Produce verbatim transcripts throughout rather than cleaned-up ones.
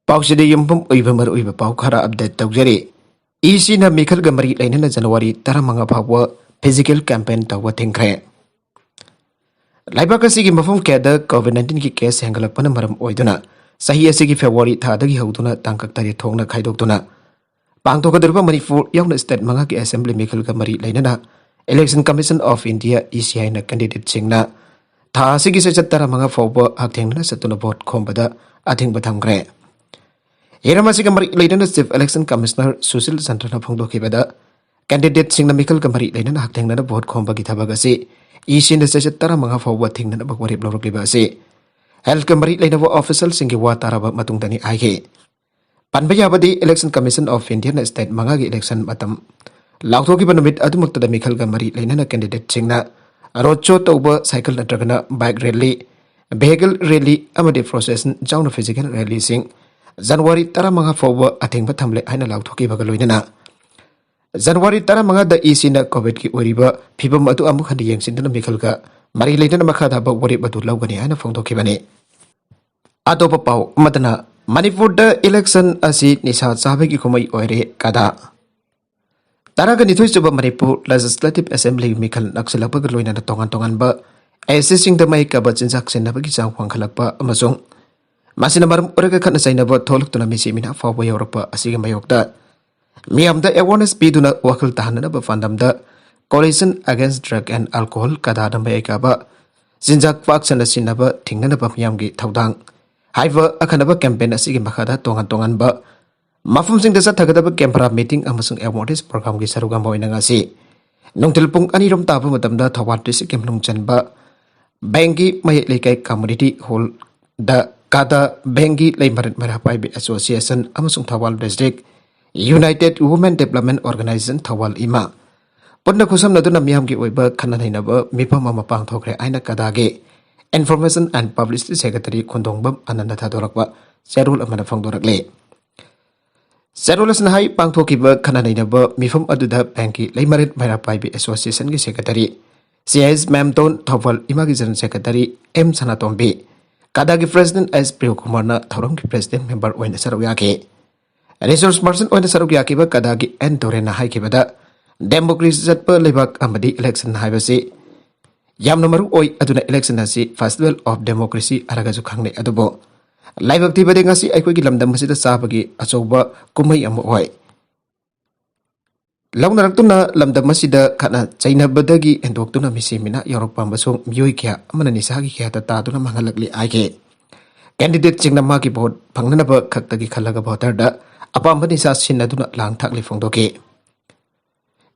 ꯄꯥꯎꯁꯤꯗ ꯌꯨꯝꯐꯝ ꯑꯣꯏꯕ ꯃꯔꯨꯑꯣꯏꯕ ꯄꯥꯎ ꯈꯔ ꯑꯞꯗꯦꯠ ꯇꯧꯖꯔꯤ꯫ ꯏ ꯁꯤꯅ ꯃꯤꯈꯜꯒ ꯃꯔꯤ ꯂꯩꯅꯅ ꯖꯅꯋꯥꯔꯤ ꯇꯔꯥꯃꯉꯥ ꯐꯥꯎꯕ ꯐꯤꯖꯤꯀꯦꯜ ꯀꯦꯝꯄꯦꯟ ꯇꯧꯕ ꯊꯤꯡꯈ꯭ꯔꯦ꯫ ꯂꯩꯕꯥꯛ ꯑꯁꯤꯒꯤ ꯃꯐꯝ ꯀꯌꯥꯗ ꯀꯣꯚꯤꯗ ꯅꯥꯏꯟꯇꯤꯟꯒꯤ ꯀꯦꯁ ꯍꯦꯟꯒꯠꯂꯛꯄꯅ ꯃꯔꯝ ꯑꯣꯏꯗꯨꯅ ꯆꯍꯤ ꯑꯁꯤꯒꯤ ꯐꯦꯕ꯭ꯔꯨꯋꯥꯔꯤ ꯊꯥꯗꯒꯤ ꯍꯧꯗꯨꯅ ꯇꯥꯡꯀꯛ ꯇꯔꯦꯠ ꯊꯣꯛꯅ ꯈꯥꯏꯗꯣꯛꯇꯨꯅ ꯄꯥꯡꯊꯣꯛꯀꯗꯧꯔꯤꯕ ꯃꯅꯤꯄꯨꯔ ꯌꯥꯎꯅ ꯁ꯭ꯇꯦꯠ ꯃꯉꯥꯒꯤ ꯑꯦꯁꯦꯝꯕ꯭ꯂꯤ ꯃꯤꯈꯜꯒ ꯃꯔꯤ ꯂꯩꯅꯅ Election Commission of India, E C I ꯅ ꯀꯦꯟꯗꯤꯗꯦꯠꯁꯤꯡꯅ ꯊꯥ ꯑꯁꯤꯒꯤ ꯆꯩꯆꯠ ꯇꯔꯥꯃꯉꯥ ꯐꯥꯎꯕ ꯍꯛꯊꯦꯡꯅꯅ ꯆꯠꯇꯨꯅ ꯚꯣꯠ ꯈꯣꯝꯕꯗ ꯑꯊꯤꯡꯕ ꯊꯝꯈ꯭ꯔꯦ꯫ ꯍꯤꯔꯝ ꯑꯁꯤꯒ ꯃꯔꯤ ꯂꯩꯅꯅ ꯆꯤꯐ ꯏꯂꯦꯛꯁꯟ ꯀꯃꯤꯁꯅꯔ ꯁꯨꯁꯤꯜ ꯆꯟꯗ꯭ꯔꯅ ꯐꯣꯡꯗꯣꯛꯈꯤꯕꯗ, ꯀꯦꯟꯗꯤꯗꯦꯠꯁꯤꯡꯅ ꯃꯤꯈꯜꯒ ꯃꯔꯤ ꯂꯩꯅꯅ ꯍꯛꯊꯦꯡꯅꯅ ꯚꯣꯠ ꯈꯣꯝꯕꯒꯤ ꯊꯕꯛ ꯑꯁꯤ ꯏ ꯁꯤꯅ ꯆꯩꯆꯠ ꯇꯔꯥꯃꯉꯥ ꯐꯥꯎꯕ ꯊꯤꯡꯅꯅꯕ ꯋꯥꯔꯦꯞ ꯂꯧꯔꯛꯂꯤꯕ ꯑꯁꯤ ꯍꯦꯜꯊꯀ ꯃꯔꯤ ꯂꯩꯅꯕ ꯑꯣꯐꯤꯁꯤꯌꯦꯜꯁꯤꯡꯒꯤ ꯋꯥ ꯇꯥꯔꯕ ꯃꯇꯨꯡꯗꯅꯤ ꯍꯥꯏꯈꯤ꯫ ꯄꯟꯕ ꯌꯥꯕꯗꯤ, Election Commission of Indiaꯅ ꯁ꯭ꯇꯦꯠ ꯃꯉꯥꯒꯤ ꯏꯂꯦꯛꯁꯟ ꯃꯇꯝ ꯂꯥꯎꯊꯣꯛꯈꯤꯕ ꯅꯨꯃꯤꯠ ꯑꯗꯨꯃꯛꯇꯗ ꯃꯤꯈꯜꯒ ꯃꯔꯤ ꯂꯩꯅꯅ ꯀꯦꯟꯗꯤꯗꯦꯠꯁꯤꯡꯅ ꯔꯣꯗ ꯁꯣ ꯇꯧꯕ, ꯁꯥꯏꯀꯜ ꯅꯠꯇ꯭ꯔꯒꯅ ꯕꯥꯏꯛ ꯔꯦꯂꯤ, ꯚꯦꯍꯤꯀꯜ ꯔꯦꯂꯤ ꯑꯃꯗꯤ ꯄ꯭ꯔꯣꯁꯦꯁꯟ ꯌꯥꯎꯅ ꯐꯤꯖꯤꯀꯦꯜ ꯔꯦꯂꯤꯁꯤꯡ ꯖꯅꯋꯥꯔꯤ ꯇꯔꯥꯃꯉꯥ ꯐꯥꯎꯕ ꯑꯊꯤꯡꯕ ꯊꯝꯂꯦ ꯍꯥꯏꯅ ꯂꯥꯎꯊꯣꯛꯈꯤꯕꯒ ꯂꯣꯏꯅꯅ ꯖꯅꯋꯥꯔꯤ ꯇꯔꯥꯃꯉꯥꯗ ꯏ ꯁꯤꯅ ꯀꯣꯚꯤꯗꯀꯤ ꯑꯣꯏꯔꯤꯕ ꯐꯤꯕꯝ ꯑꯗꯨ ꯑꯃꯨꯛ ꯍꯟꯅ ꯌꯦꯡꯁꯤꯟꯗꯨꯅ ꯃꯤꯈꯜꯒ ꯃꯔꯤ ꯂꯩꯅꯅ ꯃꯈꯥ ꯇꯥꯕ ꯋꯥꯔꯦꯞ ꯑꯗꯨ ꯂꯧꯒꯅꯤ ꯍꯥꯏꯅ ꯐꯣꯡꯗꯣꯛꯈꯤꯕꯅꯤ꯫ ꯑꯇꯣꯞꯄ ꯄꯥꯎ ꯑꯃꯗꯅ, ꯃꯅꯤꯄꯨꯔꯗ ꯏꯂꯦꯛꯁꯟ ꯑꯁꯤ ꯅꯤꯁꯥ ꯆꯥꯕꯒꯤ ꯀꯨꯝꯍꯩ ꯑꯣꯏꯔꯦ ꯀꯗꯥ꯫ ꯇꯔꯥꯒ ꯅꯤꯊꯣꯏ ꯁꯨꯕ ꯃꯅꯤꯄꯨꯔ ꯂꯦꯖꯤꯁꯂꯦꯇꯤꯚ ꯑꯦꯁꯦꯝꯕ꯭ꯂꯤ ꯃꯤꯈꯜ ꯅꯛꯁꯤꯜꯂꯛꯄꯒ ꯂꯣꯏꯅꯅ ꯇꯣꯉꯥꯟ ꯇꯣꯉꯥꯟꯕ ꯑꯦꯁꯤꯁꯤꯡꯗ ꯃꯍꯤꯛ ꯀꯥꯕ ꯆꯤꯟꯖꯥꯛ ꯁꯤꯖꯤꯟꯅꯕꯒꯤ ꯆꯥꯡ ꯋꯥꯡꯈꯠꯂꯛꯄ ꯑꯃꯁꯨꯡ ꯃꯁꯤꯅ ꯃꯔꯝ ꯑꯣꯏꯔꯒ ꯈꯠꯅ ꯆꯩꯅꯕ ꯊꯣꯛꯂꯛꯇꯨꯅ ꯃꯤꯁꯤ ꯃꯤꯅꯥ ꯐꯥꯎꯕ ꯌꯧꯔꯛꯄ ꯑꯁꯤꯒꯤ ꯃꯥꯌꯣꯛꯇ ꯃꯤꯌꯥꯝꯗ ꯑꯦꯋꯥꯔꯅꯦꯁ ꯄꯤꯗꯨꯅ ꯋꯥꯈꯜ ꯇꯥꯍꯟꯅꯅꯕ ꯄꯥꯟꯗꯝꯗ Coalition Against Drug and Alcohol ꯀꯗꯥꯅ ꯃꯌꯥꯏ ꯀꯥꯕ ꯆꯤꯟꯖꯥꯛ ꯄꯥꯛ ꯁꯟꯅ ꯁꯤꯖꯤꯟꯅꯕ ꯊꯤꯡꯅꯅꯕ ꯃꯤꯌꯥꯝꯒꯤ ꯊꯧꯗꯥꯡ ꯍꯥꯏꯕ ꯑꯈꯟꯅꯕ ꯀꯦꯝꯄꯦꯟ ꯑꯁꯤꯒꯤ ꯃꯈꯥꯗ ꯇꯣꯉꯥꯟ ꯇꯣꯉꯥꯟꯕ ꯃꯐꯝꯁꯤꯡꯗ ꯆꯠꯊꯒꯗꯕ ꯀꯦꯝ ꯕꯔꯥ ꯃꯤꯇꯤꯡ ꯑꯃꯁꯨꯡ ꯑꯦꯋꯥꯔꯅꯦꯁ ꯄ꯭ꯔꯣꯒ꯭ꯔꯥꯝꯒꯤ ꯁꯔꯨꯛ ꯑꯃ ꯑꯣꯏꯅ ꯉꯁꯤ ꯅꯨꯡꯊꯤꯜ ꯄꯨꯡ ꯑꯅꯤꯔꯣꯝ ꯇꯥꯕ ꯃꯇꯝꯗ ꯊꯧꯕꯥꯜ ꯗꯤꯁꯇ꯭ꯔꯤꯛꯀꯤ ꯃꯅꯨꯡ ꯆꯟꯕ ꯕꯦꯡꯒꯤ ꯃꯌꯦꯛ ꯂꯩꯀꯥꯏ ꯀꯝꯃꯨꯅꯤꯇꯤ ꯍꯣꯜꯗ ꯀꯥꯗꯥ ꯕꯦꯡꯒꯤ ꯂꯩꯃꯔꯦꯟ ꯃꯩꯔꯥ ꯄꯥꯏꯕꯤ ꯑꯦꯁꯣꯁꯤꯌꯦꯁꯟ ꯑꯃꯁꯨꯡ Thoubal district united women development organization Thoubal ꯏꯃꯥ ꯄꯨꯟꯅ ꯈꯨꯠꯁꯝꯅꯗꯨꯅ ꯃꯤꯌꯥꯝꯒꯤ ꯑꯣꯏꯕ ꯈꯟꯅ ꯅꯩꯅꯕ ꯃꯤꯐꯝ ꯑꯃ ꯄꯥꯡꯊꯣꯛꯈ꯭ꯔꯦ ꯍꯥꯏꯅ ꯀꯗꯥꯒꯤ Information and Publicity Secretary ꯈꯣꯟꯗꯣꯡꯕꯝ Anand ꯊꯥꯗꯣꯔꯛꯄ ꯆꯦꯔꯣꯜ ꯑꯃꯅ ꯐꯣꯡꯗꯣꯔꯛꯂꯤ꯫ ꯆꯦꯔꯣꯜ ꯑꯁꯤꯅ ꯍꯥꯏ, ꯄꯥꯡꯊꯣꯛꯈꯤꯕ ꯈꯟꯅ ꯅꯩꯅꯕ ꯃꯤꯐꯝ ꯑꯗꯨꯗ ꯕꯦꯡꯀꯤ ꯂꯩꯃꯔꯦꯟ ꯃꯩꯔꯥ ꯄꯥꯏꯕꯤ ꯑꯦꯁꯣꯁꯤꯌꯦꯁꯟꯒꯤ ꯁꯦꯀ꯭ꯔꯦꯇꯔꯤ ꯁꯤ ꯑꯦꯁ ꯃꯦꯝꯇꯣꯟ, ꯊꯧꯕꯥꯜ ꯏꯃꯥꯒꯤ ꯖꯦꯅꯔꯦꯜ ꯁꯦꯀ꯭ꯔꯦꯇꯔꯤ ꯑꯦꯝ ꯁꯅꯥꯇꯣꯝꯕꯤ, ꯀꯗꯥꯒꯤ ꯄ꯭ꯔꯦꯁꯤꯗꯦꯟ ꯑꯦꯁ ꯄ꯭ꯔꯤꯌꯣꯀꯨꯃꯥꯔꯅ ꯊꯧꯔꯝꯒꯤ ꯄ꯭ꯔꯦꯁꯤꯗꯦꯟ ꯃꯦꯝꯕꯔ ꯑꯣꯏꯅ ꯁꯔꯨꯛ ꯌꯥꯈꯤ꯫ ꯔꯤꯁꯣꯔꯁ ꯄꯔꯁꯟ ꯑꯣꯏꯅ ꯁꯔꯨꯛ ꯌꯥꯈꯤꯕ ꯀꯗꯥꯒꯤ ꯑꯦꯟ ꯇꯣꯔꯦꯟꯅ ꯍꯥꯏꯈꯤꯕꯗ, ꯗꯦꯃꯣꯀ꯭ꯔꯦꯁꯤ ꯆꯠꯄ ꯂꯩꯕꯥꯛ ꯑꯃꯗꯤ ꯏꯂꯦꯛꯁꯟ ꯍꯥꯏꯕꯁꯤ ꯌꯥꯝꯅ ꯃꯔꯨ ꯑꯣꯏ, ꯑꯗꯨꯅ ꯏꯂꯦꯛꯁꯟ ꯑꯁꯤ Festival of Democracy ꯍꯥꯏꯔꯒꯁꯨ ꯈꯪꯅꯩ꯫ ꯑꯗꯨꯕꯨ ꯂꯥꯏꯕꯛ ꯊꯤꯕꯗꯤ ꯉꯁꯤ ꯑꯩꯈꯣꯏꯒꯤ ꯂꯝꯗꯝ ꯑꯁꯤꯗ ꯆꯥꯕꯒꯤ ꯑꯆꯧꯕ ꯀꯨꯝꯍꯩ ꯑꯃ ꯑꯣꯏ꯫ ꯂꯧꯅꯔꯛꯇꯨꯅ ꯂꯝꯗꯝ ꯑꯁꯤꯗ ꯈꯠꯅ ꯆꯩꯅꯕꯗꯒꯤ ꯍꯦꯟꯗꯣꯛꯇꯨꯅ ꯃꯤꯁꯤ ꯃꯤꯅꯥ ꯌꯥꯎꯔꯛꯄ ꯑꯃꯁꯨꯡ ꯃꯤꯑꯣꯏ ꯀꯌꯥ ꯑꯃꯅ ꯅꯤꯁꯥꯒꯤ ꯀꯌꯥꯗ ꯇꯥꯗꯨꯅ ꯃꯥꯡꯍꯜꯂꯛꯂꯤ ꯍꯥꯏꯈꯤ꯫ ꯀꯦꯟꯗꯤꯗꯦꯠꯁꯤꯡꯅ ꯃꯥꯒꯤ ꯚꯣꯠ ꯐꯪꯅꯅꯕ ꯈꯛꯇꯒꯤ ꯈꯜꯂꯒ ꯚꯣꯇꯔꯗ ꯑꯄꯥꯝꯕ ꯅꯤꯁꯥ ꯁꯤꯟꯅꯗꯨꯅ ꯂꯥꯡ ꯊꯥꯛꯂꯤ ꯐꯣꯡꯗꯣꯛꯈꯤ꯫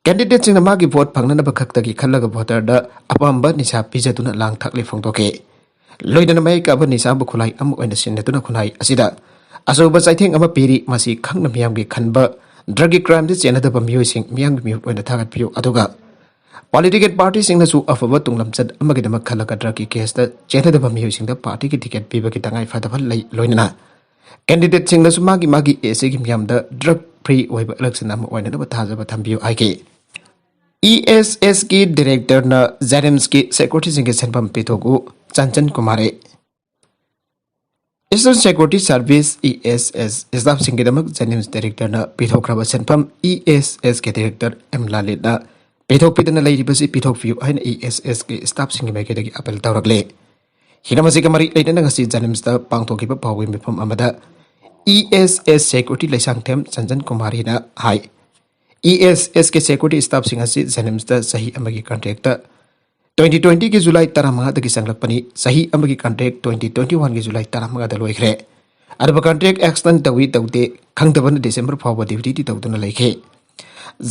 ꯀꯦꯟꯗꯤꯗꯦꯠꯁꯤꯡꯅ ꯃꯥꯒꯤ ꯚꯣꯠ ꯐꯪꯅꯅꯕ ꯈꯛꯇꯒꯤ ꯈꯜꯂꯒ ꯚꯣꯇꯔꯗ ꯑꯄꯥꯝꯕ ꯅꯤꯁꯥ ꯄꯤꯖꯗꯨꯅ ꯂꯥꯡ ꯊꯥꯛꯂꯤ ꯐꯣꯡꯗꯣꯛꯈꯤ꯫ ꯂꯣꯏꯅꯅ ꯃꯍꯩ ꯀꯥꯕ ꯅꯤꯁꯥꯕꯨ ꯈꯨꯠꯂꯥꯏ ꯑꯃ ꯑꯣꯏꯅ ꯁꯤꯖꯤꯟꯅꯗꯨꯅ ꯈꯨꯟꯅꯥꯏ ꯑꯁꯤꯗ ꯑꯆꯧꯕ ꯆꯩꯊꯦꯡ ꯑꯃ ꯄꯤꯔꯤ꯫ ꯃꯁꯤ ꯈꯪꯅ ꯃꯤꯌꯥꯝꯒꯤ ꯈꯟꯕ ꯗ꯭ꯔꯒꯀꯤ ꯀ꯭ꯔꯥꯏꯝꯗ ꯆꯦꯟꯅꯗꯕ ꯃꯤꯑꯣꯏꯁꯤꯡ ꯃꯤꯌꯥꯝꯒꯤ ꯃꯤꯍꯨꯠ ꯑꯣꯏꯅ ꯊꯥꯒꯠꯄꯤꯌꯨ꯫ ꯑꯗꯨꯒ ꯄꯣꯂꯤꯇꯤꯀꯦꯜ ꯄꯥꯔꯇꯤꯁꯤꯡꯅꯁꯨ ꯑꯐꯕ ꯇꯨꯡꯂꯝꯆꯠ ꯑꯃꯒꯤꯗꯃꯛ ꯈꯜꯂꯒ ꯗ꯭ꯔꯒꯀꯤ ꯀꯦꯁꯇ ꯆꯦꯟꯅꯗꯕ ꯃꯤꯑꯣꯏꯁꯤꯡꯗ ꯄꯥꯔꯇꯤꯒꯤ ꯇꯤꯀꯦꯠ ꯄꯤꯕꯒꯤ ꯇꯉꯥꯏ ꯐꯗꯕ ꯂꯩ꯫ ꯂꯣꯏꯅꯅ ꯀꯦꯟꯗꯤꯗꯦꯠꯁꯤꯡꯅꯁꯨ ꯃꯥꯒꯤ ꯃꯥꯒꯤ ꯑꯦꯁ ꯁꯤꯒꯤ ꯃꯤꯌꯥꯝꯗ ꯗ꯭ꯔꯒ ꯐ꯭ꯔꯤ ꯑꯣꯏꯕ ꯏꯂꯦꯛꯁꯟ ꯑꯃ ꯑꯣꯏꯅꯅꯕ ꯊꯥꯖꯕ ꯊꯝꯕꯤꯌꯨ ꯍꯥꯏꯈꯤ꯫ ꯏ ꯑꯦꯁ ꯑꯦꯁꯀꯤ ꯗꯤꯔꯦꯛꯇꯔꯅ ꯖꯦꯅꯤꯝꯁꯀꯤ ꯁꯦꯀ꯭ꯌꯨꯔꯤꯇꯤꯁꯤꯡꯒꯤ ꯁꯦꯟꯐꯝ ꯄꯤꯊꯣꯛꯎ꯫ Chanchan Kumar. Eastern security service, E S S, ꯁ꯭ꯇꯥꯐꯁꯤꯡꯒꯤꯗꯃꯛ ꯖꯦꯅꯤꯝꯁ ꯗꯤꯔꯦꯛꯇꯔꯅ ꯄꯤꯊꯣꯛꯈ꯭ꯔꯕ ꯁꯦꯟꯐꯝ ꯏ ꯑꯦꯁ ꯑꯦꯁꯀꯤ ꯗꯤꯔꯦꯛꯇꯔ ꯑꯦꯝ ꯂꯂꯤꯠꯅ ꯄꯤꯊꯣꯛꯄꯤꯗꯅ ꯂꯩꯔꯤꯕꯁꯤ ꯄꯤꯊꯣꯛꯄꯤꯌꯨ ꯍꯥꯏꯅ ꯏ ꯑꯦꯁ ꯑꯦꯁꯀꯤ ꯁ꯭ꯇꯥꯐꯁꯤꯡꯒꯤ ꯃꯥꯏꯀꯩꯗꯒꯤ ꯑꯄꯤꯜ ꯇꯧꯔꯛꯂꯦ꯫ ꯍꯤꯔꯝ ꯑꯁꯤꯒ ꯃꯔꯤ ꯂꯩꯅꯅ ꯉꯁꯤ ꯖꯦꯅꯤꯝꯁꯇ ꯄꯥꯡꯊꯣꯛꯈꯤꯕ ꯄꯥꯎꯒꯤ ꯃꯤꯐꯝ ꯑꯃꯗ ꯏ ꯑꯦꯁ ꯑꯦꯁ ꯁꯦꯀ꯭ꯌꯨꯔꯤꯇꯤ ꯂꯩꯁꯥꯡꯊꯦꯝ ꯆꯟꯆꯟ ꯀꯨꯃꯥꯔꯤꯅ ꯍꯥꯏ, ꯏ ꯑꯦꯁ ꯑꯦꯁꯀꯤ ꯁꯦꯀ꯭ꯌꯨꯔꯤꯇꯤ ꯁ꯭ꯇꯥꯐꯁꯤꯡ ꯑꯁꯤ ꯖꯦꯅꯤꯝꯁꯇ ꯆꯍꯤ ꯑꯃꯒꯤ ꯀꯟꯇ꯭ꯔꯦꯛꯇ ꯇ꯭ꯋꯦꯟꯇꯤ ꯇ꯭ꯋꯦꯟꯇꯤꯒꯤ ꯖꯨꯂꯥꯏ ꯇꯔꯥꯃꯉꯥꯗꯒꯤ ꯆꯪꯂꯛꯄꯅꯤ꯫ ꯆꯍꯤ ꯑꯃꯒꯤ ꯀꯟꯇ꯭ꯔꯦꯛ ꯇ꯭ꯋꯦꯟꯇꯤ ꯇ꯭ꯋꯦꯟꯇꯤ ꯋꯥꯟꯒꯤ ꯖꯨꯂꯥꯏ ꯇꯔꯥꯃꯉꯥꯗ ꯂꯣꯏꯈ꯭ꯔꯦ꯫ ꯑꯗꯨꯕꯨ ꯀꯟꯇ꯭ꯔꯦꯛ ꯑꯦꯛꯁꯇꯦꯟ ꯇꯧꯏ ꯇꯧꯗꯦ ꯈꯪꯗꯕꯅ ꯗꯤꯁꯦꯝꯕꯔ ꯐꯥꯎꯕ ꯗ꯭ꯌꯨꯇꯤꯗꯤ ꯇꯧꯗꯨꯅ ꯂꯩꯈꯤ꯫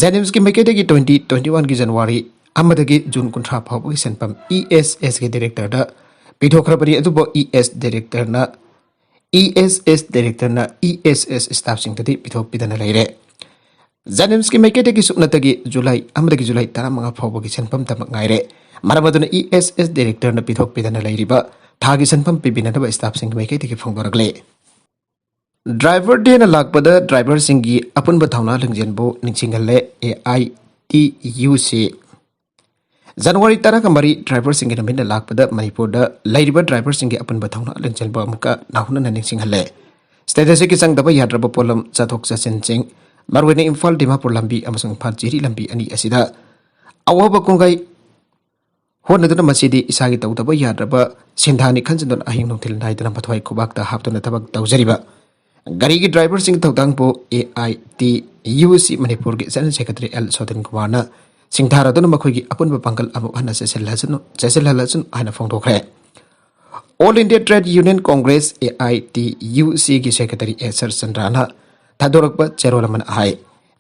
ꯖꯦꯅꯤꯝꯁꯀꯤ ꯃꯥꯏꯀꯩꯗꯒꯤ ꯇ꯭ꯋꯦꯟꯇꯤ ꯇ꯭ꯋꯦꯟꯇꯤ ꯋꯥꯟꯒꯤ ꯖꯅꯋꯥꯔꯤ ꯑꯃꯗꯒꯤ ꯖꯨꯟ ꯀꯨꯟꯊ꯭ꯔꯥ ꯐꯥꯎꯕꯒꯤ ꯁꯦꯟꯐꯝ ꯏ ꯑꯦꯁ ꯑꯦꯁꯀꯤ ꯗꯤꯔꯦꯛꯇꯔꯗ ꯄꯤꯊꯣꯛꯈ꯭ꯔꯕꯅꯤ꯫ ꯑꯗꯨꯕꯨ ꯏ ꯑꯦꯁ ꯗꯤꯔꯦꯛꯇꯔꯅ, ꯏ ꯑꯦꯁ ꯑꯦꯁ ꯗꯤꯔꯦꯛꯇꯔꯅ ꯏ ꯑꯦꯁ ꯑꯦꯁ ꯁ꯭ꯇꯥꯐꯁꯤꯡꯗꯗꯤ ꯄꯤꯊꯣꯛꯄꯤꯗꯅ ꯂꯩꯔꯦ꯫ ꯖꯦꯅꯤꯝꯁꯀꯤ ꯃꯥꯏꯀꯩꯗꯒꯤ ꯁꯨꯞꯅꯇꯒꯤ ꯖꯨꯂꯥꯏ ꯑꯃꯗꯒꯤ ꯖꯨꯂꯥꯏ ꯇꯔꯥꯃꯉꯥ ꯐꯥꯎꯕꯒꯤ ꯁꯦꯟꯐꯝꯇꯃꯛ ꯉꯥꯏꯔꯦ꯫ ꯃꯔꯝ ꯑꯗꯨꯅ ꯏ ꯑꯦꯁ ꯑꯦꯁ ꯗꯤꯔꯦꯛꯇꯔꯅ ꯄꯤꯊꯣꯛꯄꯤꯗꯅ ꯂꯩꯔꯤꯕ ꯊꯥꯒꯤ ꯁꯦꯟꯐꯝ ꯄꯤꯕꯤꯅꯗꯕ ꯁ꯭ꯇꯥꯐꯁꯤꯡꯒꯤ ꯃꯥꯏꯀꯩꯗꯒꯤ ꯐꯣꯡꯗꯣꯔꯛꯂꯦ꯫ ꯗ꯭ꯔꯥꯏꯚꯔ ꯗꯦꯅ ꯂꯥꯛꯄꯗ ꯗ꯭ꯔꯥꯏꯚꯔꯁꯤꯡꯒꯤ ꯑꯄꯨꯟꯕ ꯊꯧꯅꯥ ꯂꯤꯡꯖꯦꯜꯕꯨ ꯅꯤꯡꯁꯤꯡꯍꯜꯂꯦ꯫ ꯑꯦ ꯑꯥꯏ ꯇꯤ ꯌꯨ ꯁꯤ꯫ ꯖꯅꯋꯥꯔꯤ ꯇꯔꯥꯒ ꯃꯔꯤ ꯗ꯭ꯔꯥꯏꯚꯔꯁꯤꯡꯒꯤ ꯅꯨꯃꯤꯠꯅ ꯂꯥꯛꯄꯗ ꯃꯅꯤꯄꯨꯔꯗ ꯂꯩꯔꯤꯕ ꯗ꯭ꯔꯥꯏꯚꯔꯁꯤꯡꯒꯤ ꯑꯄꯨꯟꯕ ꯊꯧꯅꯥ ꯂꯤꯡꯖꯦꯜꯕꯨ ꯑꯃꯨꯛꯀ ꯅꯧꯍꯧꯅꯅ ꯅꯤꯡꯁꯤꯡꯍꯜꯂꯦ꯫ ꯁ꯭ꯇꯦꯠ ꯑꯁꯤꯒꯤ ꯆꯪꯗꯕ ꯌꯥꯗ꯭ꯔꯕ ꯄꯣꯠꯂꯝ ꯆꯠꯊꯣꯛ ꯆꯠꯁꯤꯟꯁꯤꯡ, ꯃꯔꯨꯑꯣꯏꯅ ꯏꯝꯐꯥꯜ ꯗꯤꯃꯥꯄꯨꯔ ꯂꯝꯕꯤ ꯑꯃꯁꯨꯡ ꯏꯝꯐꯥꯜ ꯖꯤꯔꯤ ꯂꯝꯕꯤ ꯑꯅꯤ ꯑꯁꯤꯗ ꯑꯋꯥꯕ ꯀꯣꯡꯒꯥꯏ ꯍꯣꯠꯅꯗꯨꯅ ꯃꯁꯤꯗꯤ ꯏꯁꯥꯒꯤ ꯇꯧꯗꯕ ꯌꯥꯗ꯭ꯔꯕ ꯁꯤꯟꯊꯥꯅꯤ ꯈꯟꯖꯤꯟꯗꯨꯅ ꯑꯍꯤꯡ ꯅꯨꯡꯊꯤꯜ ꯅꯥꯏꯗꯅ ꯃꯊ꯭ꯋꯥꯏ ꯈꯨꯕꯥꯛꯇ ꯍꯥꯞꯇꯨꯅ ꯊꯕꯛ ꯇꯧꯖꯔꯤꯕ ꯒꯥꯔꯤꯒꯤ ꯗ꯭ꯔꯥꯏꯚꯔꯁꯤꯡ ꯊꯧꯗꯥꯡꯕꯨ ꯑꯦ ꯑꯥꯏ ꯇꯤ ꯌꯨ ꯁꯤ ꯃꯅꯤꯄꯨꯔꯒꯤ ꯖꯦꯅꯔꯦꯜ ꯁꯦꯀ꯭ꯔꯦꯇꯔꯤ ꯑꯦꯜ ꯁꯣꯗꯤꯟ ꯀꯨꯃꯥꯔꯅ ꯁꯤꯡꯊꯥꯔꯗꯨꯅ ꯃꯈꯣꯏꯒꯤ ꯑꯄꯨꯟꯕ ꯄꯥꯡꯒꯜ ꯑꯃꯨꯛ ꯍꯟꯅ ꯆꯦꯠꯁꯤꯜꯍꯜꯂꯁꯅꯨ ꯆꯦꯠꯁꯤꯜꯍꯜꯂꯁꯅꯨ ꯍꯥꯏꯅ ꯐꯣꯡꯗꯣꯛꯈ꯭ꯔꯦ꯫ All India trade union Congress, A I T U ꯁꯤꯒꯤ ꯁꯦꯀ꯭ꯔꯦꯇꯔꯤ ꯑꯦꯁ ꯁꯔꯆꯟꯗ꯭ꯔꯅ ꯊꯥꯗꯣꯔꯛꯄ ꯆꯦꯔꯣꯜ ꯑꯃꯅ ꯍꯥꯏ,